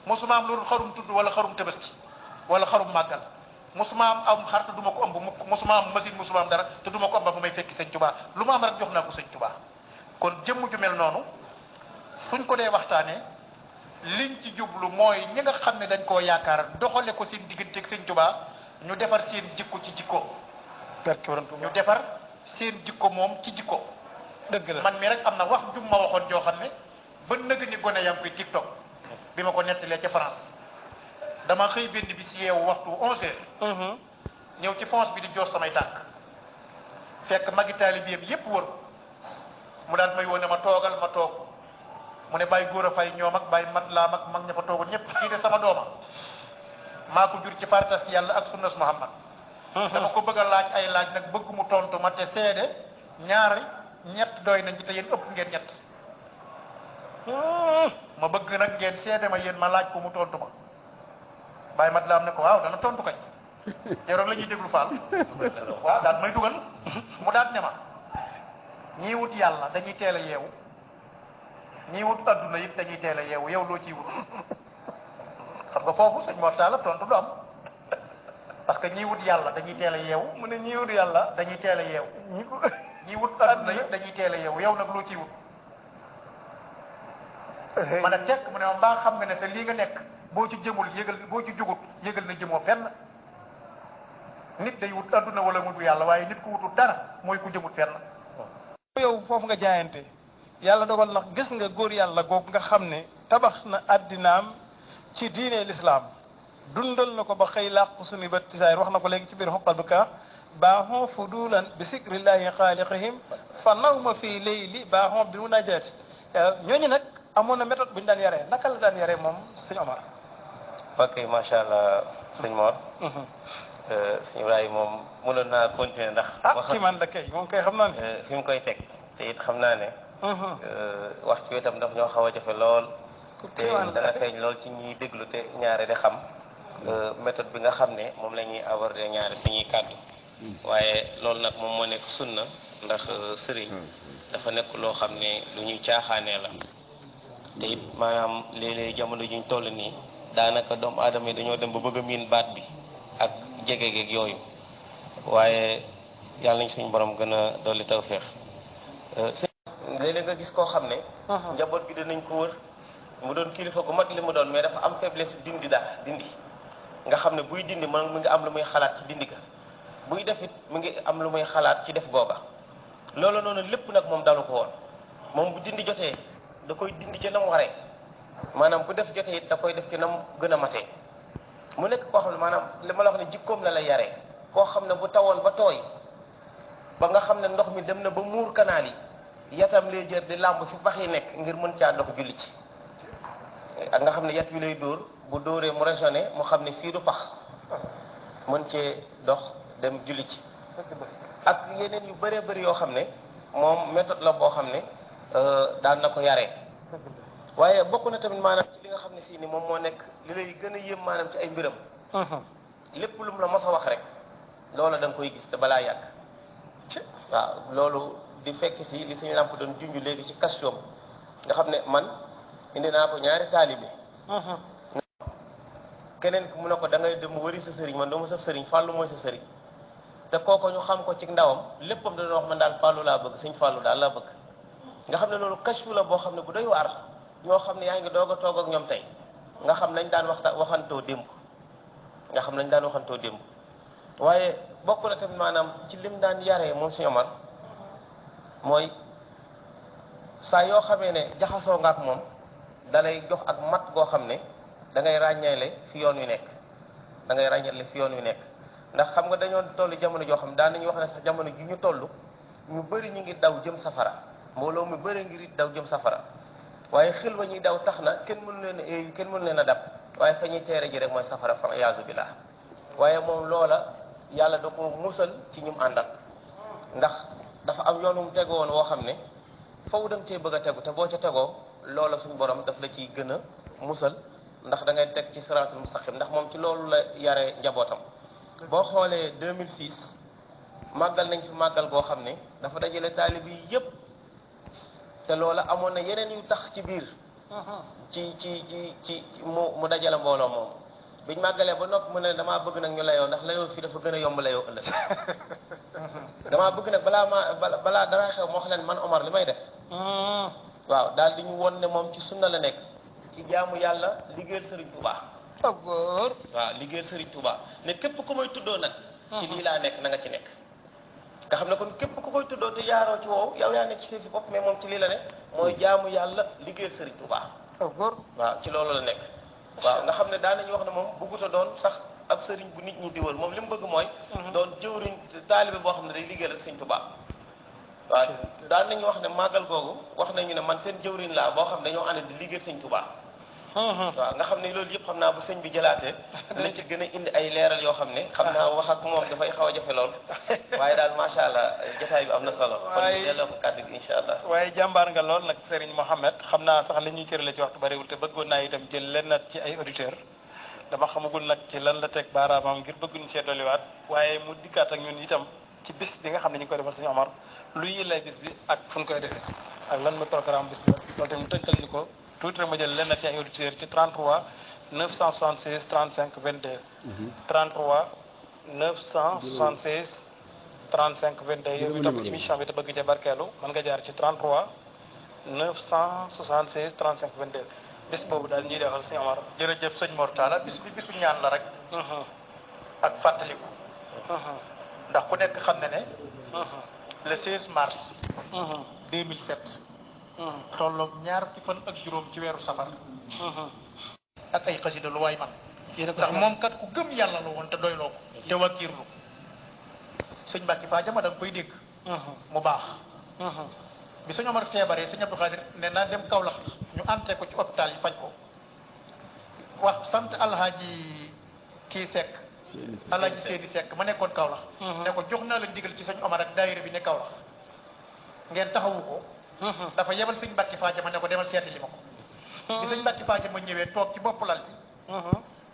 musuma am lu dul xarum tudd wala xarum tabaski wala xarum màggal musuma am xar te duma ko am bu mukk musuma am machine musuma am dara te duma ko am ba may fekki sëñ Tuubaa lu ma am rek jox naa ko sëñ Tuubaa kon jëmm ju mel noonu suñ ko dee waxtaanee liñ ci jublu mooy ñi nga xam ne dañ koo yaakaar doxale ko seen diggante ak sëñ Tuubaa ñu defar seen jikko ci jikko ñu defar seen jikko moom ci jikko dëgg la man mi rek am na wax jum ma waxoon joo xam ne ba nëgg ni gone yaa ngi koy TikTok bi ma ko nettalee ca France dama xëy benn bi si yeewu waxtu 11h. ñëw ci France bi di joor samay tànk fekk magi taalibeem yépp wër mu daan may wone ma toogal ma toog mu ne bàyyi góor a fay ñoom ak bàyyi mat laa mag ña fa toogoon ñëpp kii de sama dooma maa ko jur ci fartas yàlla ak sunnas Muhammad dama ko bëgg a laaj ay laaj nag bëgg mu tontu ma te seede ñaari ñett doy nañ ci te yéen ëpp ngeen ñett ma bëgg nag ngeen seede ma yéen ma laaj ko mu tontu ma bàyyi mat laa am ne ko waaw dana tontu kay teroog la ñuy déglu faal waaw daal may dugal mu daal ne ma ñii wut yàlla dañuy teel a yeewu ñii wut adduna it dañuy teel a yeewu yow loo ciy wut xam nga foofu sëñ Mor Talla tontu du am parce que ñii wut yàlla dañuy teel a yeewu mu ne ñii wut yàlla dañuy teel a yeewu ñii wut adduna it dañuy teel a yeewu yow nag loo ciy wut man a tekk mu ne ma mbaa xam nga ne sa lii nga nekk boo ci jëmul yëgal boo ci jugut yëgal na jëmoo fenn nit day wut adduna wala mu du yàlla waaye nit ku wutul dara mooy ku jëmut fenn yow foofu nga jaayante yàlla dogal na gis nga góor yàlla googu nga xam ne tabax na addinaam ci diine lislaam dundal na ko ba xëy làqu suñu bët ci saayir wax na ko léegi ci biir xoqal buka baaxon fudulan bi sikrillahi xaaliqihim fa nawma fii layli baaxon bi munajaati ñooñu nag amoon na méthode bu ñu daan yaree naka la daan yaree moom sëñ Omar ok macha allah sëñ Mor sëñ Ibrahima moom mënoon naa continuer ndax kii man la kay moom kay xam naa ne fi mu koy teg te it xam naa ne wax ci wetam daf ñoo xaw a jafe lool te dana feeñ lool ci ñuy déglu te ñaare di xam méthode bi nga xam ne moom la ñuy aborder ñaare suñuy kàddu waaye loolu nag moom moo nekk sunna ndax sëriñ dafa nekk loo xam ne lu ñuy caaxaanee la te it maanaam léeg-léeg jamono juñ toll nii daanaka doomu aadama yi dañoo dem ba bëgg a miin baat bi ak jege geeg yooyu waaye yàlla nañ suñu borom gën a dolli tawféex léeg-léeg nga gis koo xam ne njaboot gi dinañ ko wër mu doon kilifa gu mag li mu doon mais dafa am faiblesse dindi dara dindi nga xam ne buy dindi man mu ngi am lu muy xalaat ci dindi ga buy def it mu ngi am lu muy xalaat ci def googa loolu noonu lépp nag moom dalu ko woon moom bu dindi jotee da koy dindi ci na mu waree maanaam bu def jotee it da koy def ci na mu gën a matee mu nekk koo xam ne maanaam li ma la wax ne jikkoom la lay yaree koo xam ne bu tawoon ba tooy ba nga xam ne ndox mi dem na ba muur kanaal yi yatam lay jër di làmb fi pax yi nekk ngir mën caa dox julli ci ak nga xam ne yat wi lay dóor bu dóoree mu raisonné mu xam ne fii du pax mën cee dox dem julli ci ak yeneen yu bëree bëri yoo xam ne moom méthode la boo xam ne daan na ko yaree waaye bokk na tamit maanaam ci li nga xam ne si ni moom moo nekk li lay gën a yéem maanaam ci ay mbiram lépp lu mu la mos a wax rek loola da nga koy gis te balaa yàgg waaw loolu di fekk si li suñu làmp doon junj léegi ci kastom nga xam ne man indi naa ko ñaari taalibe keneen ku mu ne ko da ngay dem wëri sa sëriñ man dama sa sëriñ fàllu mooy sa sëriñ te kooko ñu xam ko ci ndawam léppam da doon wax man daal fàllu laa bëgg sëñ fàllu daal laa bëgg nga xam ne loolu kashfu la boo xam ne bu doy waar la ñoo xam ne yaa ngi doog a toog ak ñoom tey nga xam nañ daan waxantoo démb nga xam nañ daan waxantoo démb waaye bokk na tamit maanaam ci lim daan yaree moom suñu Omar mooy saa yoo xamee ne jaxasoo nga ak moom dalay jox ak mat goo xam ne da ngay ràññeele fi yoon wi nekk da ngay ràññeele fi yoon wi nekk ndax xam nga dañoo toll jamono joo xam daan nañu wax ne sax jamono ji ñu toll ñu bëri ñu ngi daw jëm safara mbooloo mu bëri ngir daw jëm safara waaye xel wa ñuy daw tax na kenn mënu leen a éeyu kenn mënu leen a dab waaye fa ñuy teere ji rek mooy safara fa yaasu billah waaye moom loola yàlla da ko musal ci ñum àndal ndax dafa am yoon mu tegu woon woo xam ne faw da nga cee bëgg a tegu te boo ca tegoo loola suñu borom daf la ciy gën a musal ndax da ngay teg ci siraatul mustaqim ndax moom ci loolu la yare njabootam boo xoolee 2006 màggal nañ fi màggal goo xam ne dafa dajale taalib yi yépp te loola amoon na yeneen yu tax ci biir ci mu dajale mbooloo moom biñ màggalee ba nopp mu ne damaa bëgg nag ñu layoo ndax layoo fii dafa gën a yomb layoo ëllëg damaa bëgg nag balaa dara xew moo xam ne man Omar li may def waaw daal di ñu won ne moom ci sunna la nekk ci jaamu yàlla liggéeyal Serigne Touba góor waaw liggéeyal Serigne Touba ne képp ku may tuddoo nag ci lii laa nekk na nga ci nekk nga xam ne kon képp ku koy tuddoo te yaaroo ci woowu yow yaa nekk ci seen bopp mais moom ci lii la ne mooy jaamu yàlla liggéeyal Serigne Touba góor waaw ci loolu la nekk waaw nga xam ne daan nañu wax ne moom bëggut a doon sax ab sëriñ bu nit ñi di wër moom li mu bëgg mooy doon jëwriñ taalibe boo xam ne day liggéeyal ak Serigne Touba waaw daan nañu wax ne màggal googu wax nañu ne man seen jëwriñ laa boo xam ne dañoo ànd di liggéeyal Serigne Touba waaw nga xam ne loolu yëpp xam naa bu sëñ bi jëlaatee dina ci gën a indi ay leeral yoo xam ne xam naa wax ak moom dafay xaw a jafe lool waaye daal macha allah jotaay bi am na solo kon ñu delloo ko kàddu gi incha allah waaye jàmbaar nga lool nag Serigne Mohamed xam naa sax li ñuy cërale ci waxtu bariwul te bëggoon naa itam jël lenn ci ay auditeurs dama xamagul nag ci lan la teg baaraamam ngir bëgguñ cee dolliwaat waaye mu dikkaat ak ñun itam ci bis bi nga xam ne ñu ngi koy defal Serigne Omar lu yëllee bis bi ak fu ñu koy defee ak lan mooy programme bis bi loolu tamit tënkal ñu ko tuuti rek ma jël lenn ci ay auditeurs ci 33 976 35 22 33 976 35 22 yow itam émission bi te bëgg ca barkeelu mën nga jaar ci 33 976 35 22 bis boobu daal ñuy defal sëñ Omar jërëjëf sëñ Mor Talla bis bi bisu ñaan la rek ak fàttaliku ndax ku nekk xam ne ne le 16 mars 2007 tolloog ñaar ci fan ak juróom ci weeru safar ak ay xasida lu waay man ndax moom kat ku gëm yàlla la woon te doyloo ko te wakkiirlu sëñ Mbàkke Faa Jama da nga koy dégg mu baax bi sëñ Omar feebaree sëñ Abdou Khadir ne naa dem Kaolack ñu entré ko ci hôpital yi faj ko wax sant alhaaji kii Seck alhaaji Seeni Seck ma nekkoon Kaolack ne ko jox naa la ndigal ci sëñ Omar ak daayira bi ne Kaolack ngeen taxawu ko dafa yebal sëñ Mbàkke Faa Jama ne ko demal seeti li ma ko bi sëñ Mbàkke Faa Jama ñëwee toog ci bopp lal bi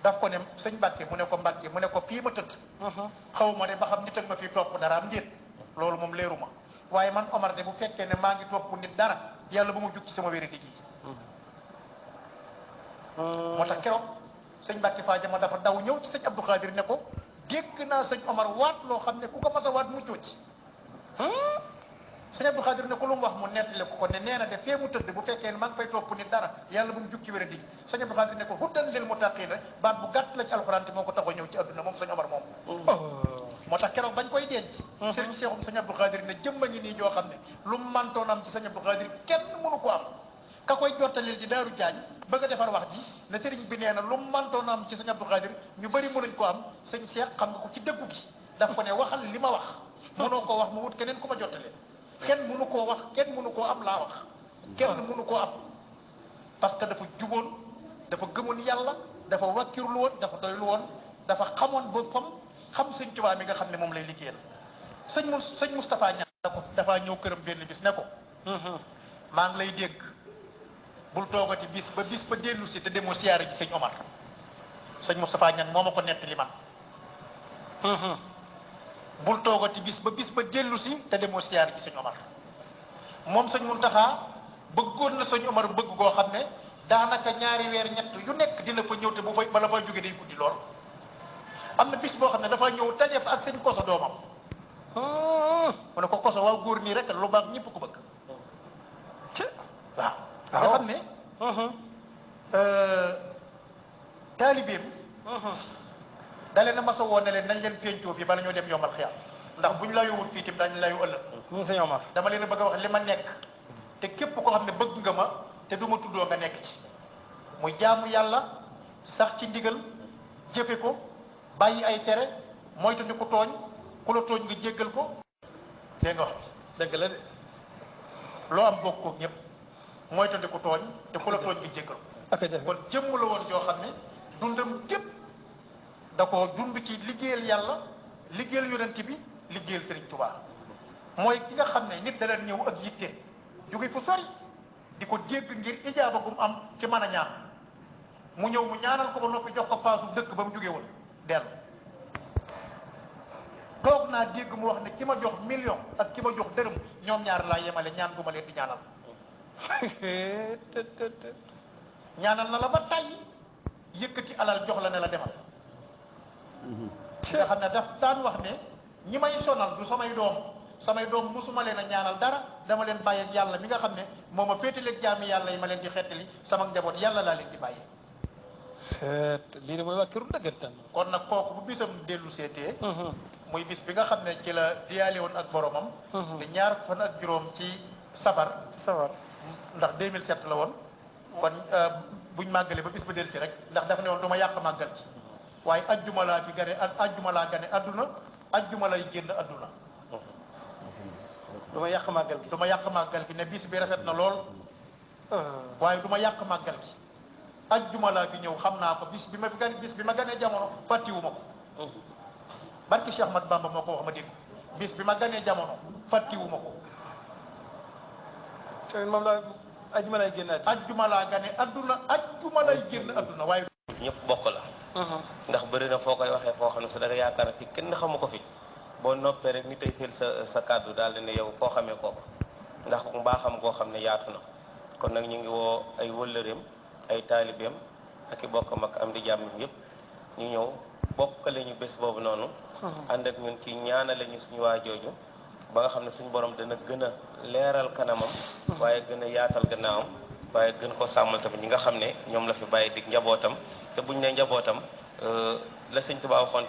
daf ko ne sëñ Mbàkke mu ne ko Mbàkke mu ne ko fii ma tëdd xaw ma de ba xam nit ak ma fii topp dara am njéet loolu moom leeru ma waaye man Omar de bu fekkee ne maa ngi topp nit dara yàlla bu ma jug ci sama wéri gi moo tax keroog sëñ Mbàkke Faa Jama dafa daw ñëw ci sëñ Abdou Khadir ne ko dégg naa sëñ Omar waat loo xam ne ku ko fas a waat muccoo ci sëñ Abdou Khadir ne ko lu mu wax mu nettali ko ne nee na de fee mu tëdd bu fekkee ne maa ngi fay topp nit dara yàlla bu mu jug ci wér a dig sëñ Abdou Khadir ne ko huddan lil muttaqiin baat bu gàtt la ci alxuraan te moo ko taxaw ñëw ci adduna moom sëñ Omar moom moo tax keroog bañ koy denc sëriñ Seexum sëñ Abdou Khadir ne jëmma ngi nii joo xam ne lu mu mantoon am ci sëñ Abdou Khadir kenn mënu ko am ka koy jottalil ci daaru jaañ bëgg a defar wax ji ne sëriñ bi nee na lu mu mantoon am ci sëñ Abdou Khadir ñu bëri mënuñ ko am sëñ Seex xam nga ko ci dëggu gi daf ko ne waxal li ma wax mënoo ko wax mu wut keneen ku ma jottalee kenn mënu koo wax kenn mënu koo am laa wax kenn mënu koo am parce que dafa juboon dafa gëmoon yàlla dafa wakkirlu woon dafa doylu woon dafa xamoon boppam xam sëñ Tuubaa mi nga xam ne moom lay liggéeyal sëñ Moustapha Niang dafa ñëw këram benn bis ne ko maa ngi lay dégg bul toogati bis ba dellu si te demoo siyaare ci sëñ Omar sëñ Moustapha Niang moo ma ko nettali man bul toogati bis ba dellu si te demoo siyaare ci sëñ Omar moom sëñ Muntaxa bëggoon na sëñ Omar bëgg goo xam ne daanaka ñaari weer ñett yu nekk dina fa ñëw te bu fay bala fa jóge day guddi lool am na bis boo xam ne dafa ñëw daje fa ak sëñ Koso doomam mu ne ko Koso waaw góor nii rek lu baax ñëpp ko bëgg waaw nga xam ne taalibeem dalee na masa woon ne leen nañ leen péncoo fii bala ñoo dem yombal xiyam ndax buñ la yowut fii tim dañ la yu ëllëg mu sëñ Omar dama leen a bëgg a wax li ma nekk te képp koo xam ne bëgg nga ma te du ma tuddoo nga nekk ci muy jaamu yàlla sax ci ndigal jëfe ko bàyyi ay tere moytu ko tooñ ku la tooñ nga jéggal ko dégg nga wax dëgg la de loo am bokk koog ñëpp moytu ko tooñ te ku la tooñ nga jéggal ko ak a jafe kon jëmm la woon joo xam ne dundam gépp da ko dund ci liggéeyal yàlla liggéeyal yonent bi liggéeyal Sëriñ Tuubaa mooy ki nga xam ne nit da leen ñëw ak yitte jóge fu sori di ko dégg ngir ijaaba gu mu am ci mën a ñaan mu ñëw mu ñaanal ko ba noppi jox ko paasu dëkk ba mu jóge woon dellu toog naa dégg mu wax ne ki ma jox million ak ki ma jox dërëm ñoom ñaar laa yemale ñaan gu ma leen di ñaanal ñaanal na la ba tàyyi yëkkati alal jox la ne la demal nga xam ne daf daan wax ne ñi may sonal du samay doom musuma leen a ñaanal dara dama leen bàyyi ak yàlla mi nga xam ne moo ma féetaleeg jaami yàlla yi ma leen di xettali sama njaboot yàlla laa leen di bàyyi lii de mooy waa këru dëggantaan kon nag kooku bu bisam dellu seetee muy bis bi nga xam ne ci la diyaale woon ak boromam di ñaar fan ak juróom ci safar ndax 2007 la woon kon buñ màggalee ba bis ba dellu si rek ndax dafa ne woon du ma yàq màggal ci waaye ajjuma laa bi gane ajjuma laa gane adduna ajjuma lay génn adduna du ma yàq màggal gi du ma yàq màggal gi ne bis bi rafet na lool waaye du ma yàq màggal gi ajjuma laa bi ñëw xam naa ko bis bi ma ganee jamono fàttiwu ma ko barki Cheikh Ahmad Bamba moo ko wax ma dégg bis bi ma ganee jamono fàttiwu ma ko moom la ajjuma lay génn ajjuma laa gane adduna ajjuma lay génn adduna waaye ñëpp bokk la ndax bëri na foo koy waxee foo xam ne sa da nga yaakaar fi kenn xamu ko fi boo noppee rek ni tey fil sa kàddu daal di ne yow koo xamee kooku ndax mbaa xam koo xam ne yaatu na kon nag ñu ngi woo ay wëllëreem ay taalibeem ak i bokkam ak am di jàmm yëpp ñu ñëw bokkale ñu bés boobu noonu ànd ak ñun ci ñaanale ñu suñu waa jooju ba nga xam ne suñu borom dana gën a leeral kanamam waaye gën a yaatal gannaawam waaye gën ko sàmmal tamit ñi nga xam ne ñoom la fi bàyyi dig njabootam te buñ ne njabootam la sëñ Tuubaa waxoon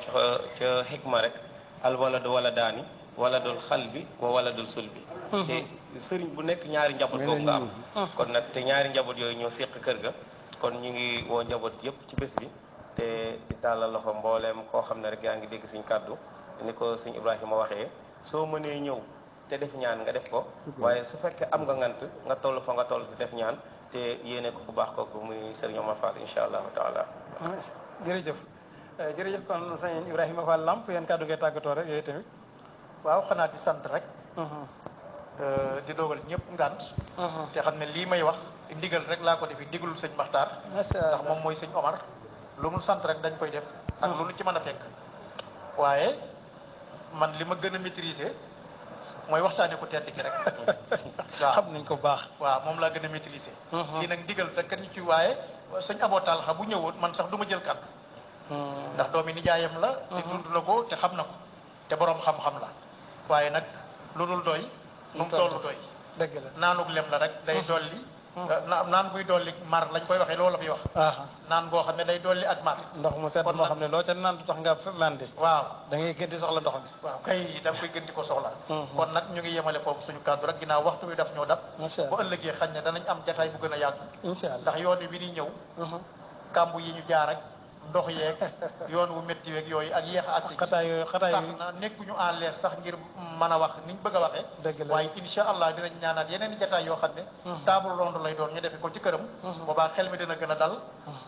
ca xikma rek al waladu waladaani waladul xalbi wa waladul sulbi te sëriñ bu nekk ñaari njaboot boobu nga am kon nag te ñaari njaboot yooyu ñoo séq kër ga kon ñu ngi woo njaboot yëpp ci bés bi te di tàllal loxo mbooleem koo xam ne rek yaa ngi dégg suñ kàddu ni ko sëñ Ibrahima waxee soo mënee ñëw te def ñaan nga def ko waaye su fekkee am nga ngant nga toll fa nga toll te def ñaan te yéene ko ku baax kooku muy sëriñ Omar Fall incha allahu taala jërëjëf kon sëñ Ibrahima Fall Lamp yéen kàddu ngay tàggatoo rek yooyu tamit waaw xanaa di sant rek di dogal ñëpp ngant te xam ne lii may wax ndigal rek laa ko defi digalul sëñ Maxtaar ndax moom mooy sëñ Omar lu mu sant rek dañ koy def ak lu nu ci mën a fekk waaye man li ma gën a maîtriser mooy waxtaane ko tedd ki rek waaw xam nañ ko baax waaw moom laa gën a maîtriser lii nag ndigal rek kat ñu ci waaye sëñ Abo Talha bu ñëwoon man sax du ma jël kàddu ndax doomi nijaayam la te dund na ko te xam na ko te boroom xam-xam la waaye nag lu dul doy nu mu tollu doy dëgg la naanug lem la rek day dolli naan buy dolli mar lañ koy waxee loolu la fi wax naan boo xam ne day dolli ak mar ndox mu sedd moo xam ne loo ca naan du tax nga màndi waaw da ngay gën di soxla ndox mi waaw kay da nga koy gën di ko soxla kon nag ñu ngi yemale foofu suñu kàddu rek ginnaaw waxtu wi daf ñoo dab bu ëllëgee xañ ne danañ am jataay bu gën a yàgg incha allah ndax yoon wi bi ñuy ñëw kàmb yi ñu jaar ak ndox yeeg yoon wu métti yeeg yooyu ak yéex a agsi xataay tax na nekkuñu en l'aise sax ngir mën a wax niñ bëgg a waxee waaye insha allah dinañ ñaanaat yeneen i jataay yoo xam ne table ronde lay doon ñu defe ko ci këram boobaa xel mi dina gën a dal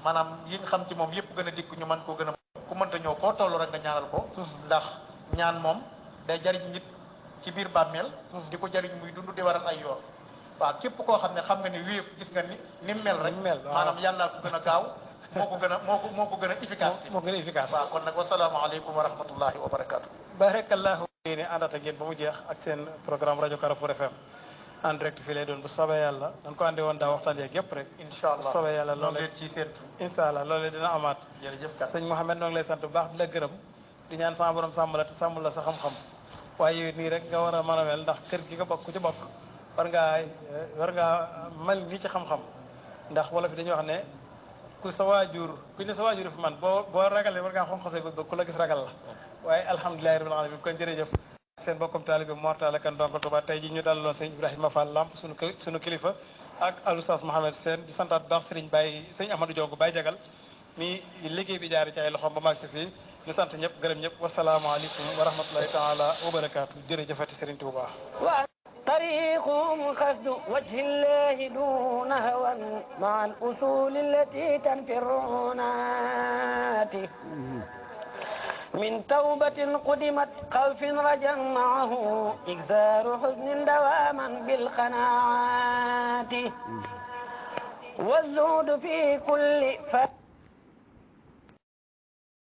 maanaam yi nga xam ci moom yëpp gën a dikk ñu mën koo gën a ku mënta ñëw foo toll rek nga ñaanal ko ndax ñaan moom day jariñ nit ci biir bàmmeel di ko jariñ muy dund di waral ay yoon waaw képp koo xam ne xam nga ni wéef gis nga ni mel rek maanaam yàllaa ko gën a gaaw moo ko gën a efficace moo gën a efficace waaw kon nag wasalaamaaleykum wa rahmatullahi wa barakatu barakallahu yéene àndaat ak yéen ba mu jeex ak seen programme rajo Carrefour FM en direct fii lay doon bu soobee yàlla dañ ko àndi woon daa waxtaan yeeg yëpp rek incha allah bu soobee yàlla loolu ci séentu incha allah loolu dina amaat jërëjëf kat sëñ Mouhamed noo ngi lay sant bu baax di la gërëm di ñaan sama borom sàmm la te sàmm la sa xam-xam waaye nii rek nga war a mën a mel ndax kër gi nga bokk ku ci bokk war ngaa mel nii ci xam-xam ndax wala fi dañuy wax ne ku sa waajur ku ne sa waajur fi man boo ragalee war ngaa xonq say ba ku la gis ragal la waaye alhamdulilahi rabbil alamin kon jërëjëf seen bokkum taalibe Mortala Kan Ndongo Touba tey ji ñu dalaloon sëñ Ibrahima Fall Lamp sunu kilifa ak Oustaz Mohamed Sène di santaat bu baax sëriñ Baye sëñ Amadou Diongo Baye Jagal mi liggéey bi jaar ci ay loxoom ba maag si fii ñu sant ñëpp gërëm ñëpp wasalaamaaleykum wa rahmatulahi taala wa barakaatu jërëjëfati sëriñ Touba طريقهم قصد وجه الله دون هوى مع الأصول التي تنفي الرعونات من توبة قدمت خوف رجا معه إكثار حزن دواما بالقناعات والزهد في كل